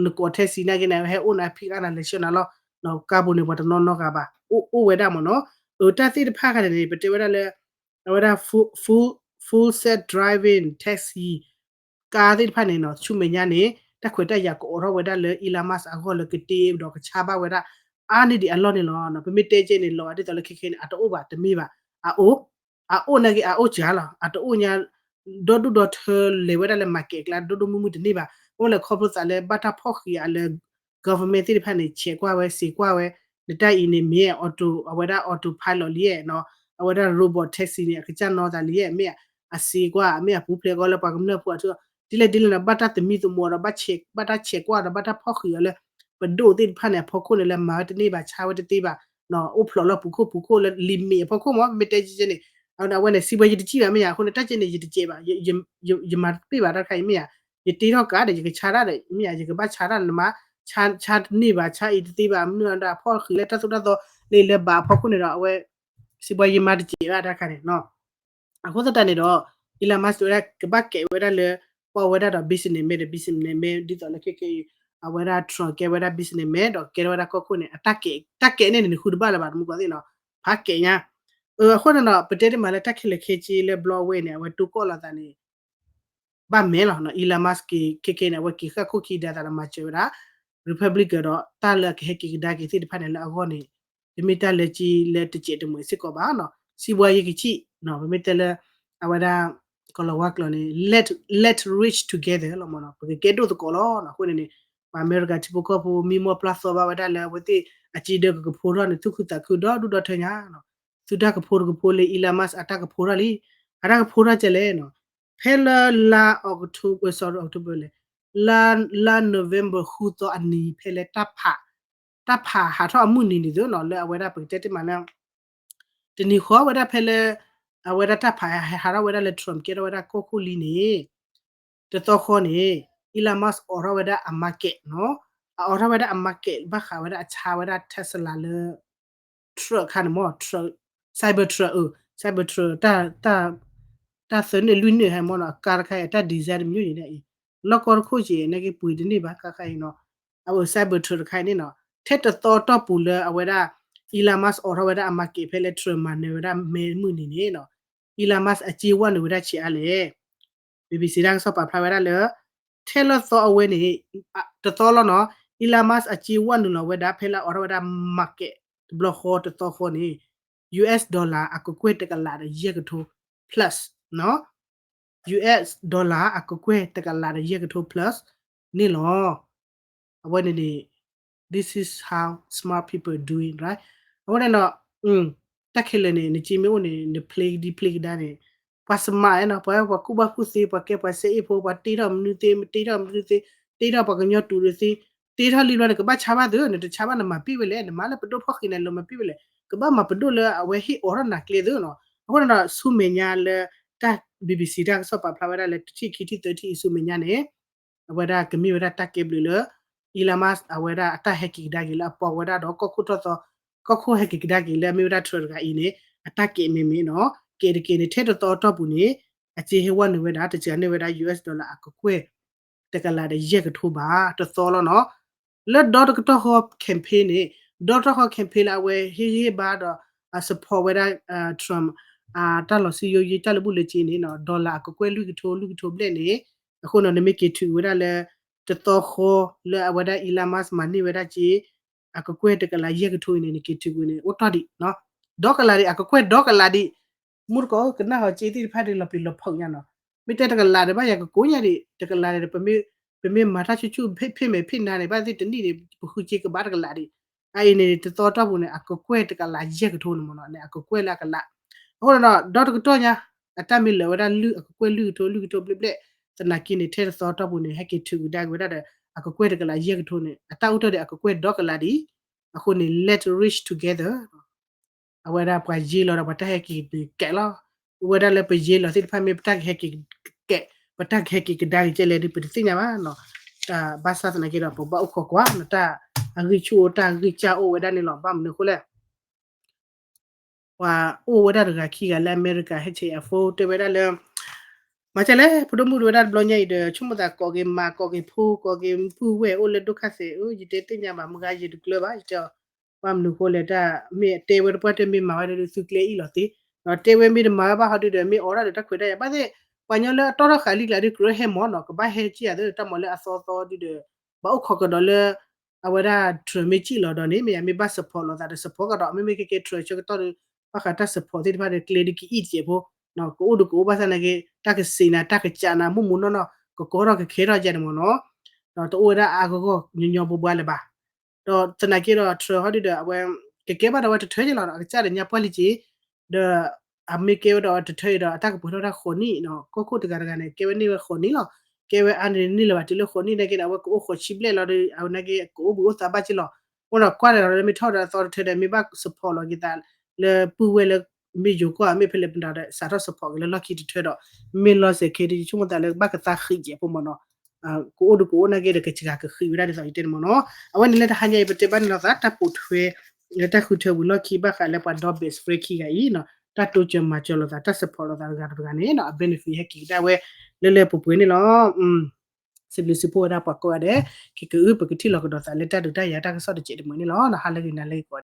နကိး taxi နာ်က့န့ၣ် ဟဲအိၣ်နၤ pick up နၤ လဲၤဆှၢနၤလီၤ. ကါပူၤန့ၣ် ပှၤတနီၤနီတဂၤဘၣ် အိၣ်ဝဲဒၣ်မ့ၢ်နီၤ တၢ်သ့ၣ်တဖၣ်ခါန့ၣ် ပတဲဝဲဒၣ်လၢ အဝဲဒၣ် full full self driving taxi ကါသ့ၣ်တဖၣ်န့ၣ်နီၤ ဆူမဲာ်ညါန့ၣ် တၢ်ခွဲးတၢ်ယာ်ကအိးထီၣ်ဝဲဒၣ်လၢ Elon Musk အဂီၢ်လၢကတ့ဒီးကဆါဘၣ်ဝဲဒၣ် အါန့ၢ်ဒံးအလီၢ်န့ၣ်လီၤ. ပမ့ၢ်တဲကဲန့ၣ် လီၤဂာ်ဒ်သိးလၢခဲခဲန့ၣ် အတအိၣ်ဘၣ် တမ့ၢ်ဘၣ် အအိၣ် အအိၣ်နာ်က့ အအိၣ်စှၤလီၤ အတအိၣ်ညါ ဒီဒူၣ်ဒီထၢလဲၤဝဲဒၣ်လၢ market အကျါ ဒိၣ်ဒိၣ်မုၢ်မုၢ်တန့ၢ်ဘၣ်. အိၣ်လၢခီဖျိသးလၢဘၣ်တၢ်ဖီၣ်ဃံးအီၤလၢ government သ့ၣ်တဖၣ်န့ၣ် ဆဲးကွၢ်ဝဲ စံးကွၢ်ဝဲ နတၢ်အံၤန့ၣ်မ့ၢ် auto အဝဲဒၣ် autopilot လံဧါနီၤ အဝဲဒၣ် robot taxi န့ၣ် အကစၢ်နီၣ်သးလံဧါ မ့ၢ်အစံးကွၢ် မ့ၢ်အပူၤဖျဲးကီးလၢပှၤကမျၢၢ်ဖိအထူၣ် ဒ်လဲၣ်ဒ်လဲၣ်နီၤ ဘၣ်တၢ်သမံသမိးဒီး ဘၣ်တၢ်ဆဲးကွၢ်ဒီး ဘၣ်တၢ်ဖီၣ်ဃံးအီၤလၢ ပဒိၣ်သ့ၣ်တဖၣ်န့ၣ် အဖီခိၣ်န့ၣ် လၢမၤဝဲတန့ၢ်ဘၣ် ဆါဝဲတသ့ဘၣ် အိၣ်ဖျိးလၢပူၤခိၣ်ပူၤခိၣ်လၢ limit အဖီခိၣ်မ့ၢ် မ့ၢ်တဲကဲန့ၣ် အဝဲန့ၣ် စံးဘှါယတစံးဘၣ်မ့ၢ်ဧါ အဃိန့ၣ် တၢ်ကဲန့ၣ် ယတစဲးဘၣ် ယမၤတပ့ၢ်ဘၣ်တၢ်တခါအံၤမ့ၢ်ဧါ ယတ့ထီၣ်ကါဒီး ယကဆါတၢ်ဒီး မ့ၢ်ဧါ ယကဘၣ်ဆါတၢ်လၢမၤ ဆါတန့ၢ်ဘၣ် ဆါအံၤတသ့ဘၣ် မနုၤအဖီၣ်ဃံးလၢတၢ်သိၣ်တၢ်သီလၢလၢဘၣ်အဖီခိၣ်န့ၣ်ဒီး အဝဲ စံးဘှါယမၤတစဲးဘၣ်တၢ်တခါန့ၣ် အဃိသတးန့ၣ်ဒီး Elon Musk တဲဝဲဒၣ် ကဘၣ်ကဲဝဲဒၣ်လၢ ပှၤဝဲဒၣ်ဒီး businessman ဒီး businessman ဒ်သိးလၢခဲခဲအံၤ အဝဲဒၣ် Trump ကဲဝဲဒၣ် businessman ဒီးကဲထီၣ်ဝဲဒၣ်ကီၢ်ခိၣ်န့ၣ် အတၢ်ကဲ တၢ်ကဲန့ၣ်န့ၣ် နဃုတဘၣ်လၢၤဘၣ် တမူကီးသ့ၣ်နီၤ ဖးကဲညါ အဃိန့ၣ်ဒီး ပတဲတ့ၢ်မးလၢတၢ်ခဲလၢာ်ခဲဆ့လၢဘျီဝဲန့ၣ် အဝဲတိၢ်ကီၢ်လိာ်သးန့ၣ် ဘၣ်မဲာ်လီၤ Elon Musk က့ ခဲခဲန့ၣ် အဝဲက့ၤဃၣ်ခိၣ်ခံဒါသးဒီးမၤစၢၤဝဲဒၣ် Republican ဒီးတၢ်လၢအကဟဲက့ၤကဒါက့ၤသ့ၣ်တဖၣ်န့ၣ်လၢအဂီၢ်န့ၣ် တမ့ၢ်တၢ်လၢကလၢတစဲးတမှဲးစ့ၢ်ကီးဘၣ်နီၤ စံးဘှါယကဆံး ပမ့ၢ်တဲလၢ အဝဲဒၣ် ကီၤလၤဝါကျိာ်န့ၣ် let let rich together လီၤမ့ၢ်နီၤ ပကကဲဒိၣ်သကိးလီၤနီၤ အဃိန့ၣ်န့ၣ် ပှၤအမဲရကၤထံဖိကီၢ်ဖိ မံမီၢ်ပျၢ်သီဘၣ်ဝဲဒၣ်လၢအဝဲသ့ၣ် အစ့ဒၢကကဖိထီၣ်န့ၣ် သူၣ်ခုသးခုဒီဒူၣ်ဒီထၢညါနီၤ သုတၢ်ကဖိတကဖိလၢ Elon Musk အတၢ်ကဖိထီၣ်လံ အတၢ်ကဖိထီၣ်ကဲလဲၣ်နီၤ ဖဲလၢလါ October sorry October လဲၣ် လါ လါ November ဃုသီအနံၤ ဖဲလၢတၢ်ဖး တၢ်ဖးဟးထီၣ်အမုၢ်နံၤန့ၣ်သ့နီၤ လၢအဝဲဒၣ်ပကတဲတ့ၢ်မးလၢ တနံၤဃီဝဲဒၣ်ဖဲလၢ အဝဲဒၣ်တၢ်ဖးဟးထီၣ်ဝဲဒၣ်လၢ Trump ကဲထီၣ်ဝဲဒၣ်ကီၢ်ခိၣ်လံန့ၣ် တသီဃီန့ၣ် Elon Musk အိးထီၣ်ဝဲဒၣ်အ market နီၤ အအိးထီၣ်ဝဲဒၣ်အ market ဘၣ်ဃးဝဲဒၣ်အဆါဝဲဒၣ် Tesla လၢ truck ခါန့ၣ်မ့ၢ် truck Cybertruck အ Cybertruck တၢ် တၢ်သၢန့ၣ်လွံၢ်န့ၣ်ဟဲမ့ၢ်နီၤ အကါတခါအံၤ အတၢ် design တမျိုးန့ၣ်အံၤ လီၢ်ကီၢ်တခိၣ်က့ၤ နာ်က့ပှ့ၤတန့ၢ်ဘၣ် ခါခါအံၤနီၤ. အဝဲ Cybertruck တခါအံၤန့ၣ်နီၤ ထဲတသီအတီၢ်ပူၤလၢအဝဲဒၣ် Elon Musk အိးထီၣ်ဝဲဒၣ်အ market ဖဲလၢထြၢမၤနၢၤဝဲဒၣ်မဲမုၢ်နံၤန့ၣ်နီၤ Elon Musk အစ့ဝဲနုာ်ဝဲဒၣ်ဆံးအါလဲၣ်. ဘံဘံစံး တၢ်ကစီၣ်ပာ်ဖျါဝဲဒၣ်လၢ ထဲလီၢ်သီအဝဲန့ၣ် တသီလီၤနီၤ Elon Musk အစ့ဝဲနုာ်လီၤဝဲဒၣ်ဖဲလၢအအိးထီၣ်ဝဲဒၣ် market တဘျီဃီတသီဃီန့ၣ် US dollar အကကွဲၢ်တကလးဒီးယဲၢ်ကထိ plus နီၤ US dollar အကကွဲၢ်တကလးဒီးယဲၢ်ကထိ plus န့ၣ်လီၤ. အဝဲန့ၣ်န့ၣ် this is how smart people doing, right? အဃိန့ၣ်ဒီး တၢ်ခဲလၢာ်န့ၣ် နစ့မ့ၢ်အိၣ်န့ၣ် နဖျ့ကဒံဖျ့ကဒါန့ၣ် ပှၤ smart နီၤ ပှၤ ပှၤကူၣ်ဘၣ်ကူၣ်သ့ ပှၤကဲပှၤစဲအ့ၣ်ဖိ ပှၤတ့ထီၣ်မနုၤသ့ မ့ၢ်တ့ထီၣ်မနုၤသ့ တ့ထီၣ်ပှၤကညီတူာ်ဒုးသ့ တ့ထီၣ်လံဘျီန့ၣ် ကဘၣ်ဆါဘၣ်သု နတဆါဘၣ်နမၤပ့ၢ်ဝဲလဲၣ် နမၤလၢပဒိၣ်ဖီၣ်ဃံးန့ၣ် လၢမၤပ့ၢ်ဝဲလဲၣ် ကဘၣ်မၤပဒိၣ်လၢအဝဲဟ့ၣ်အိးထီၣ်နၤကျဲသုနီၤ. အဃိန့ၣ်ဒီး ဆူမဲာ်ညါလၢ တၢ် ဘံဘံစံး တၢ်ကစီၣ်ပာ်ဖျါဝဲဒၣ်လၢ တထံၣ်ခံထံၣ်သၢထံၣ်အံၤ ဆူမဲာ်ညါန့ၣ် အဝဲဒၣ်ကမ့ၢ်ဝဲဒၣ်တၢ်ကဲဘျုးလၢ Elon Musk အဝဲဒၣ်အတၢ်ဟဲက့ၤကဒါက့ၤလၢအပိာ်ဝဲဒၣ်ဒီးကီၢ်ခိၣ်ထီၣ်သီ ကီၢ်ခိၣ်ဟဲက့ၤကဒါက့ၤလၢအမ့ၢ်ဝဲဒၣ်ထြၢတဂၤအံၤန့ၣ် အတၢ်ကဲမ့ၢ်မ့ၢ်နီၤ ကဲတကဲန့ၣ် ထဲတသီအတီၢ်ပူၤန့ၣ် အစ့ဟဲဝဲနုာ်ဝဲဒၣ် တစှၤန့ၢ်ဝဲဒၣ် US dollar အကကွဲၢ် တကလးဒီးယဲၢ်ကထိဘၣ် တသီလီၤနီၤ. လၢဒီတကတီၢ်ဃီ campaign န့ၣ် ဒီတကတီၢ်ဃီ campaign လၢအဝဲဟ့ၣ်ဂံၢ်ဟ့ၣ်ဘါဒီး အ support ဝဲဒၣ် Trump တၢ်လီၤစုယိယိတၢ်လၢဘူၣ်လၢစ့န့ၣ်နီၤ dollar အကကွဲၢ်လွံၢ်ကထိ လွံၢ်ကထိဘျဲၣ်န့ၣ် အဃိနီၤ နမ့ၢ်က့ၤထုးဝဲဒၣ်လၢ တသီဃီလၢအဝဲဒၣ် Elon Musk မၤန့ၢ်ဝဲဒၣ်စ့ အကကွဲၢ်တကလးယဲၢ်ကထိအံၤန့ၣ် နက့ၤထုးကွံာ်န့ၣ် အိၣ်တီၢ်ဒံး ဒီကလးဒံး အကကွဲၢ်ဒီကလးဒံး မူတကိးကနၣ်ဃီၤစ့သ့ၣ်တဖၣ်ဒ်လီၤပျံၤလီၤဖုးညါနီၤ မ့ၢ်တဲတကလးဒံးဘၣ်ယၤကကိးညါဒံး တကလးဒံး ပမ့ၢ်မၤတၢ်ဆူၣ်ဆူၣ်ဖ့ၣ်ဖ့ၣ်မဲာ်ဖ့ၣ်နါန့ၣ် ဘၣ်သ့ၣ်တနံၣ်န့ၣ် ပဃုစ့ကဘၣ်တကလးဒံး အအံၤန့ၣ် တသီတီၢ်ပူၤန့ၣ် အကကွဲၢ်တကလးယဲၢ်ကထိန့ၣ်မ့ၢ်နီၤ န့ၣ် အကကွဲၢ်လၢအကလး အဃိဒီး ဒီတကတီၢ်ညါ အတၢ်မ့ၢ်လၢာ်ဝဲဒၣ်လွံၢ် အကကွဲၢ်လွံၢ်ကထိ လွံၢ်ကထိဘျဲၣ်ဘျဲၣ် သနာ်က့န့ၣ် ထဲတသီတီၢ်ပူၤန့ၣ် ဟဲက့ၤထုးကဒါက့ၤဝဲဒၣ်ဒီး အကကွဲၢ်တကလးယဲၢ်ကထိန့ၣ် အတၢ်အိၣ်ထီၣ်ဒံးအကကွဲၢ်ဒီကလးဒံး အဃိန့ၣ် let's reach together အဝဲဒၣ်ပှၤယ့လီၤဒီးပှၤတၢ်ဟဲက့ၤကဲးလီၤ အဝဲဒၣ်လၢပယ့လီၤသ့ၣ်တဖၣ်မ့ၢ်ပတၢ်ကဟဲက့ၤကဲး ပတၢ်ကဟဲက့ၤကဒါက့ၤကဲလဲၣ်ဒီး ပတသ့ၣ်ညါဘၣ်နီၤ ဘၣ်ဆၣ်သနာ်က့ဒီး ပဘၣ်အိၣ်ခိးကွၢ်နီၤ တၢ်အဂံၢ်ဆူၣ်အိၣ် တၢ်ဂံၢ်စၢ်အိၣ်ဝဲဒၣ်န့ၣ်လီၤ ဘၣ်မနုၤအဃိလဲၣ် ပှၤအိၣ်ဝဲဒၣ်တဂၤခံဂၤလၢအမဲရကၤ ဟဲဆဲးအဖိတဲဝဲဒၣ်လၢ မၤကလဲၣ် ဖိဒိၣ်မုၣ်တဝဲဒၣ်တဘျီညါအံၤဒီး ဆိကမိၣ်သးကိးက့ၤမၤ ကိးက့ၤဖိ ကိးက့ၤပုၢ်ဝဲၢ်အိၣ်လၢဒိၣ်ခါသဲး အၢ ယတဲသ့ၣ်ညါဘၣ် မုၢ်ဂၤယတကျၢၤဘၣ် ယတဲအီၤ ဘၣ်မနုၤအဃိလဲၣ် တၢ်မ့ၢ်တဲဝဲတပှၢ်တမ့ၢ်မၤဝဲဒၣ်ဒီးသုကျဲအံၤလီၤသ့ ဒီးတဲဝဲမ့ၢ်တမၤဝဲဘၣ်ဟီဒုဒီး မ့ၢ်အိးထီၣ်ဒီးတၢ်ခွဲးတၢ်ယာ် ဘၣ်သ့ၣ် ပှၤကညီလၢအတီၢ်ထီၣ်ဃာ်လံကျါဒုး ကြၢးဟဲမီၤနီၤ ကဘၣ်ဟဲကံၣ်ယၤသ့ၣ် တၢ်မၤလၢအသီသီဒုဒီး ဘၣ်အိၣ်ခိးကဒီးလၢ အဝဲဒၣ် Trump မ့ၢ်စံၣ်လီၤဒီးန့ၣ် မ့ၢ်ယမ့ၢ်ဘၣ် support လိာ်သးဒီး support ကဒီး မ့မ့ၢ်ကဲကဲ Trump ဆၢကတီၢ်ဒီး ဘၣ်ဃးတၢ် support သ့ၣ်တဖၣ်ဒီး ကျဲဒုးကအံၣ်တစဲးဖိ ကအိၣ်ဒီးကအိၣ်ဘၣ်ဆၣ်နာ်က့ တၢ်ကစံးနၤ တၢ်ကစးနၤ မိၢ်မိၢ်နီၢ်နီၢ် ကကီထီၣ်ကခဲထီၣ်ယဲန့ၣ်မ့ၢ်နီၤ ဒီးတအိၣ်ဝဲဒၣ်အါဂီၢ်ဂီၢ်ညီညီဘှဲဘှဲလၢၤဘၣ် ဒီးသနာ်က့ဒီး Trump ဟီဒုဒီး အဝဲ ကကဲဘၣ်ဒီးဝဲတထၢက့လီၤ အကစၢ်ဒီးညါပှၢ်လံက့ ဒီး အမ့ၢ်ကဲဝဲဒီးတထၢအံၤဒီး အတၢ်ကပှဲၤထီၣ်တၢ်ဃိးနံၣ်နီၤ ကီၢ်ခိၣ်တဂၤတဂၤန့ၣ် ကဲဝဲန့ၢ်ဝဲဃိးနံၣ်လီၤ ကဲဝဲအါန့ၢ်န့ၢ်လၢၤဘၣ်တုၤလၢဃိးနံၣ်နာ်က့ဒီး အဝဲကအိၣ်ဃိးဆံဘျဲၣ်လီၤဒီး အဝဲနာ်က့ ကအိၣ်ဘှံးအိၣ်သါဘၣ်က့လီၤ အဃိဒီးကွၢ်ဒီးလၢမ့ၢ်ထီၣ်ဒီးအသီတထၢဒီး မ့ၢ်ဘၣ် support လီၤက့ၤသး လၢပုၢ်ဝဲၢ်လၢ မ့ၢ်ယိၤကီၢ်မ့ၢ်ဖဲလဲၣ်ပနၤဒီး စးထီၣ် support က့ၤလၢလီၢ်ခံတထၢဒီး မ့ၢ်လီၤစဲးခဲဒုး ယဆိကမိၣ်သးလၢဘၣ်ကသါဃံးကဲးဖိမ့ၢ်နီၤ ကအိၣ်ဒီးကအိၣ်နာ်က့ဒီး ကစှၤကဃံးဝဲဒၣ်ဒ်သိးယတဲန့ၣ်မ့ၢ်နီၤ အဝဲန့ၣ်လၢတဟါညါအံၤ ပတဲဘၣ်န့ၣ်လီၤသး တၢ်ပိာ်ထွဲ လၢတၢ်ဃုထၢဝံၤလီၢ်ခံဘၣ်ဃးလၢပှၤဒီ best friend ခံဂၤအံၤနီၤ တၢ်တိစၢၤမၤစၢၤလိာ်သး တၢ် support လိာ်သးတဂၤတဂၤန့ၣ်နီၤ အ benefit ဟဲက့ၤကဒါဝဲ လၢလၢပှဲၤပှဲၤန့ၣ်လီၤ စံးဘျုးစံးဖှိၣ်ဝဲဒၣ်ပှၤကိးဂၤဒဲး က့ၤကအု ပကထံၣ်လီၤကဒီးသးလၢတၢ်ဒုးတၢ်ယၤ တၢ်ကစီၣ်တစဲးတမှဲၤန့ၣ်လီၤ ဟါလၢဂ့ၤ နၤလၢဂ့ၤကိး